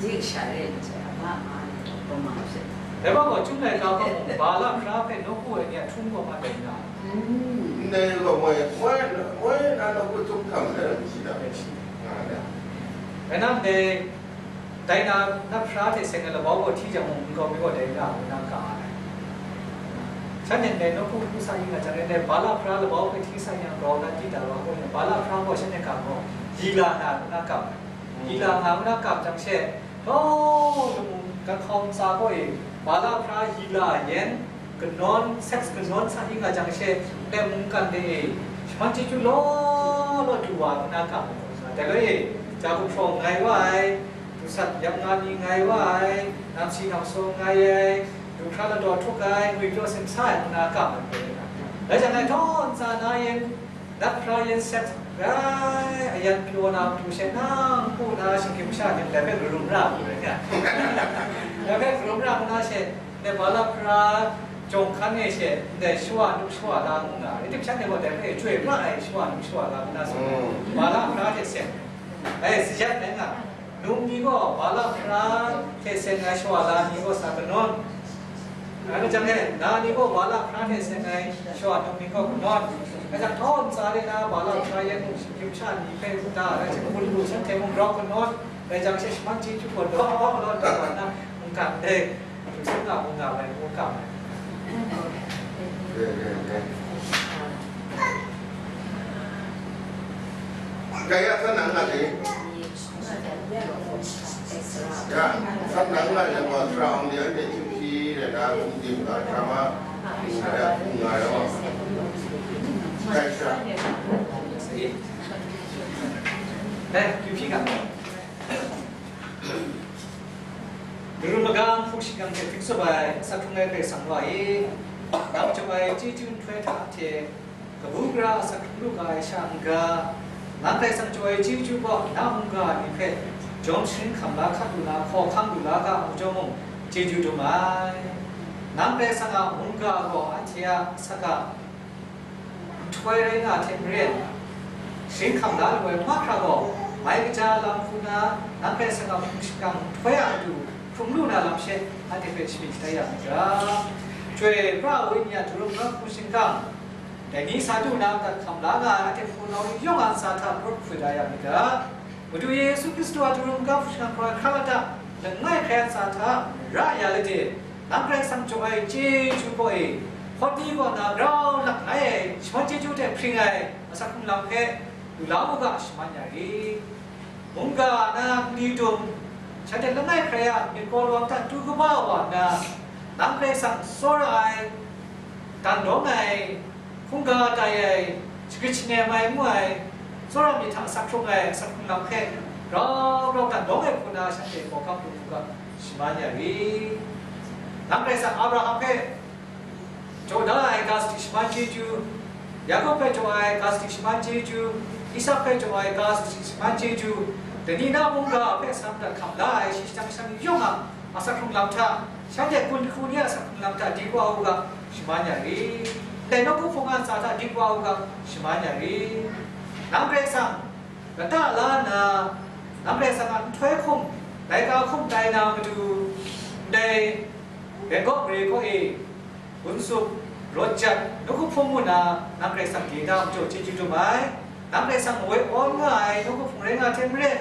ဒီရှာရဲ၊ အဘမ၊ ပမဖြစ်။ ဒါပေမဲ့ ကျူးလွန်ကားမှု၊ ဗာလဘုရားဖက်နှုတ်ကိုဝယ်နေ၊ ထုံးကော်မတိုင်တာ။ อืม နေတော့၊ ဝဲ၊ ဝဲ၊ ဝဲနာတော့ ကိုယ်ထုတ်ခံတယ်၊ ရှိတာပဲ။ ဟုတ်တယ်။ အဲ့နောက်လေ၊ ဒိုင်နာ၊ နတ်ဘုရားတဲ့ဆင်ကလဘောကိုထိကြမှု၊ မကောင်းမကောင်းတဲ့နာကိုနာကအားတယ်။ ဆန်းနေတယ်နော်၊ ခုခုဆိုင်ကကြတယ်။ ဘာလဖျားလဘောကိုထိဆိုင်ရတော့၊ နာတိတာတော့၊ ဘာလဖျားကိုရှင်းတဲ့ကောင်ကိုယီလာနာနာကပ်၊ ယီလာနာနာကပ်ကြောင့်ရှဲ့တော့၊ ကခေါင်စာကို၊ ဘာလဖျားယီလာယင်း ကနွန်၊ ဆက်စ်ကနွန်စာရင်းကကြောင့်ရှဲ့၊ လက်မှုကံတဲ့၊ ရှမန်ချစ်ချူလောလောတူဝါကနာကပ်၊ ဒါလည်း၊ ဂျာကုပ်ဖြောင်းငိုင်ဝိုင်၊ ဒုစတ်ယမ်ငါနီငိုင်ဝိုင်၊ နမ်စီနမ်ဆိုငိုင်ယဲ၊ ဒုခရလတော်ထုတ်ငိုင်၊ ငွေပြောစင်ဆိုင်ကနာကပ်၊ ဒါကြောင့်လည်း၊ ထောင်းစာနာရင်၊ နတ်ဖျားရင်ဆက်၊ အယံပြောနာတူရှဲ့၊ နမ်ပူနာရှင်ကိမရှါရင်၊ ဒါပဲကရုံရဘူးလေ။ ဒါပဲကရုံရဘူးနာရှဲ့၊ ဒါဘာလဖျား ကြုံခန်းနေရှဲ့၊ ဒါရှဝနုရှဝလာငူနာ၊ ဒီတစ်ချက်နဲ့ပေါ့၊ ဒါပဲကျွေးပြအဲရှဝနုရှဝလာငူနာဆို၊ ဘာလဖျားတဲ့ဆက်၊ အဲစရက်နဲ့ငါ၊ နုံဒီကိုဘာလဖျားတဲ့ဆက်ငါရှဝလာနီကိုစာကနွန်။ အဲဒါကြောင့်လည်း၊ နာနီကိုဘာလဖျားတဲ့ဆက်ငါရှဝနုံဒီကိုကနွန်။ အဲဒါကြောင့်၊ ထောင်းစားတဲ့နာဘာလဖျားရဲ့နုံရှိကိမရှါနီဖဲတာ၊ အဲဒါကြောင့်၊ ဘုရားဆန်တဲ့မုံရောကနွန်။ အဲဒါကြောင့်၊ ရှမန်ချစ်ချူကိုတော့တော့တော့နာမုံကပ်တဲ့ သူစကားမုံကပ်ပဲ၊ မုံကပ်ပဲ။ ကဲ၊ ကဲ၊ ကဲ။ ကဲ၊ ရသနာငါလေ။ ရသနာငါလေ၊ ဘာသြောင်လျက်နဲ့ ချစ်ချစ်နဲ့ ဒါကူတင်ပါ၊ ဓမ္မကူငါရော၊ ကဲ၊ ကဲ။ အဲ၊ ယူဖြစ်ကံ။ ကရုဏာကံ၊ ဖူရှင်ကံ၊ ကက်သလစ်ဆိုပါ၊ စက်ထုံးငယ်ပဲဆံဝါ၊ နောက်ကျော်ပါ၊ ကျေးဇူးထွဲထားတဲ့ ကပူးကရာအစက်ထုံးလုပ်ကာအရှေ့က နန်းတိုင်ဆောင်ကျော်ရဲ့ကျေးဇူးပေါ်၊ နောက်မူကအနေဖြင့် ကျောင်းရှင်ခံလာခတ်လူလာ၊ ခေါ်ခံလူလာကအမှုကျော်မုံကျေးဇူးတုံးပါ။ နန်းတိုင်ဆောင်ကမူကအပေါ်အထက်အဆက်က ထွဲရင်းကထင်ရင်း ရှင်ခံလာလူဝဲမခရာကို မိုင်းကကြားလမ်းခုနာ နန်းတိုင်ဆောင်ကဖုန်ရှင်ကံထွဲအတူ ဖုန်လူနာလမ်းရှေ့အထက်ပဲရှိတဲ့ရမကြ။ ကျွေပြဝိညာဉ်ဒုရမဖုန်ရှင်ကံ ဒိုင်နီစာတုနံတံခၢမ်လၢငါအတဵမ်ဟူနီၢ်ယွံၵ်ၢၼ်ၸၢၵ်ၼ်ၶွၼ်ၶွၼ်တႃႇယၢမ်ႈမီးတၢ် မတူးယေၸူးၶရိစတူအတူရူၼ်ၵၢၼ်ၽူၵ်ႉၶၢၼ်ၶွၼ်ၶၢၼ်တႃႇ လၢငၢႆၶႅၼ်ၸၢၵ်ၼ်တႃႇ ရႃႇယႃႇလႄႈတႄႉ ၼၢင်းၵႆႉသၢင်ႈၸွႆႈၸေၸူးၵေႃႈဢေႃႈ ၶွတ်ႇတီၵေႃႈၼႃႇ ၵႃႈလၢၵ်ႇလၢႆးဢေႃႈ သမ်ႉၸေၸူးတႄႉၽိင်ႈဢေႃႈ မသၢၵ်ႈၶုမ်ႇလမ်ၽေႃႈ လူလၢဝ်ၵႃႈသမ်ႉမၼ်းယႃႇရီႇ မုၼ်ၵႃႇၼႃႇ ၵလီတုမ် သၢၵ်ႈတႄႉလၢငၢႆၶႅၼ်ႇယႃႇ မီးၵေႃႈလွင်ႈတႃႇတူၵ်းၵႂႃႇဝႃႈၼႃႇ ၼၢင်းၵႆႉသၢင်ႈသေႃးရႃႇဢေႃႈ တၢၼ်ႇတေႃးၼႆႉ ၶုင်ႇၵႃႇတႆႇဢႆႈ သၵိတ်ႉသၼႄမႆႈမူၺ်ႈ သေႃးရႃႇမီးထၢင်ႇသၢၵ်ႈၶုင်ႇဢႆႈ သၢၵ်ႈၶုင်ႇလမ်ၽေႈ ရေႃးရေႃးတၢၼ်ႇတေႃးဢႆႈ ၶုၼ်ႇၼႃႇသၢၵ်ႈတႄႇပေႃးၵပ်းလူၵပ်း သမ်ႉမၼ်းယႃႇရီႇ ၼၢင်းၵႆႉသၢင်ႈ ဢႃႇပြႃႇႁၢမ်ႇၽေႈ ၸေႃႇတႃႇဢႆႈ ၵႃႈသတိသမ်ႉမၼ်းၸေၸူး ယႃႇၵုပ်ႈၽေႈ ၸေႃႇဢႆႈ ၵႃႈသတိသမ်ႉမၼ်းၸေၸူး ဢီႇသၢၵ်ႈၽေႈ ၸေႃႇဢႆႈ ၵႃႈသတိသမ်ႉမၼ်းၸေၸူး တၼီႇၼႃႇမုၼ်ၵႃႇၽေႈ သမ်ႉတၢၼ်ႇၶၢမ်ႇလႃႇဢႆႈ သီႇသၢင်ႈသၢင်ႈယွင်ႈဢႃႈ ဢသၢၵ်ႈၶုင်ႇလမ်ႇထႃႈ သၢၵ်ႈတႄႇၵုၼ်ႇၶူးၼႆႉ သၢၵ်ႈၶုင်ႇလမ်ႇထႃႈ တီႈၵႂႃႇဢူၵ်းၵႃႈ သမ်ႉမၼ်းယႃႇရီႇ လႄႈ ၼေႃႈၵုၽုင်ႇဢႃႇသႃႇထႃႈ တီႈၵႂႃႇဢူၵ်းၵႃႈ သမ်ႉမၼ်းယႃႇရီႇ ၼၢင်းၵႆႉသၢင်ႈ ၵတႃႉလႃးၼႃႇ ၼၢင်းၵႆႉသၢင်ႈ ဢၼ်ထွႆႈၶုမ်ႇ လႆႈၵႃႈၶုမ်ႇတႆႈၼႃႇမတူႈ Ndai Bangkok mare kaw e, Gun Sup, Rawt Jat, nawku hpung ngu nna, nang Karai Kasang de da majaw chyeju dum ai. Nang Karai Kasang woi awn nga ai nawku hpung rai nga hte maren,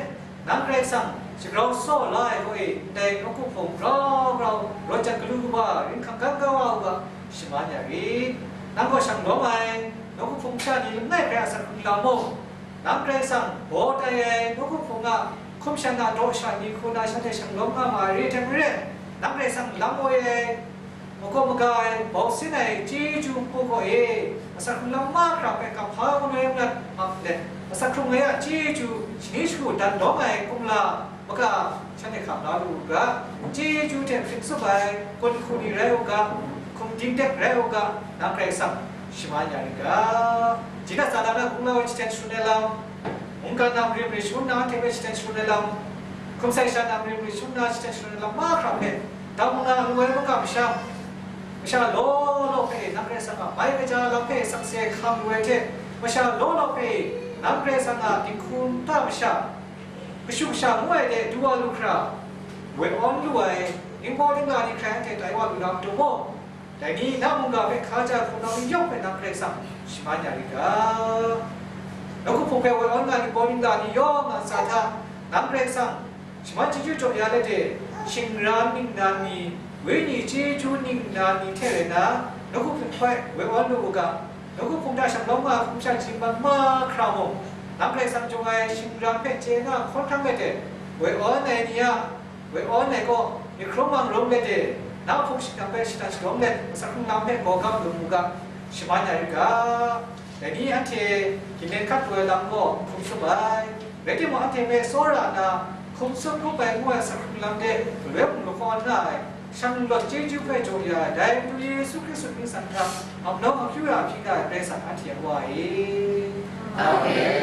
nang Karai Kasang shagrau saw la ai kaw e, ndai nawku hpung grau grau, Rawt Jat galu kaba, rin hkang gan ga wa u ga, shaman ya rit. Nang gaw shang lawm ai nawku hpung sha ni langai hpe a asak hkrung lam mung, nang Karai Kasang baw tai ai nawku hpung a hkum shan a daw sha ni hku na shanhte shang lawm nga ma ai re ai hte maren, nang Karai Kasang lam woi ai, makaw maga ai, bau sin ai chyeju npu kaw e, asak hkrung lam mahkra hpe kap hpa ngu ai mat mat let, asak hkrung ai a chyeju shani shagu dan dawng ai kumla maga shanhte hkam la lu u ga, chyeju hte hpring tsup ai kun hku ni rai u ga, hkum dingdek rai u ga, nang Karai Kasang shaman ya rit ga. Jina tsada na gunglau ai shaten shangun ai lam, mungkan na marim marit shangun na anhte hpe shaten shangun ai lam, hkum sai sha na marim marit shangun na shaten shangun ai lam mahkra hpe, dang na lu ai makam sha, masha law law hpe nang Karai Kasang a mai kaja lam hpe sakse hkam lu ai hte, masha law law hpe nang Karai Kasang a dinghku nta masha, kashu kasha ngu ai de du wa lu hkra, woi awn lu ai, ningbaw ningla ni hkrai anhte tai wa lu na matu mung, dai ni na mungga hpe hkaja hpunau ni yawng hpe nang Karai Kasang shaman ya rit ga. Nawku hpung hpe woi awn nga ningbaw ningla ni yawng a ntsa hta, nang Karai Kasang shaman chyeju jaw ya let e, shingran ningnan ni, wenyi chyeju ningnan ni hte rai nna, nawku hpung hpe woi awn lu u ga, nawku hpung hta shang lawm nga ai hpung sha jingman mahkra mung, nang Karai Kasang jawng ai shingran hpe chye na hkawn hkrang let e, woi awn ai ni a, woi awn ai kaw, myit hkrum mang rum let e, na hpung shingkang hpe shatan shadawng let, asak hkrung lam hpe gawgam lu mu ga, shaman ya rit ga. Dai ni anhte ginde hkat lu ai lam gaw hkum tsup ai. Rai timung, anhte hpe tsawra nna hkum tsup hkrup ai ngu ai asak hkrung lam de galoi mung lahkawn nga ai, shang lawt chyeju hpe jaw ya ai, dai Madu Yesu Hkristu mying san hta, ap nawng akyu ra hpyi nga ai Karai Kasang anhte a Wa e. Amen.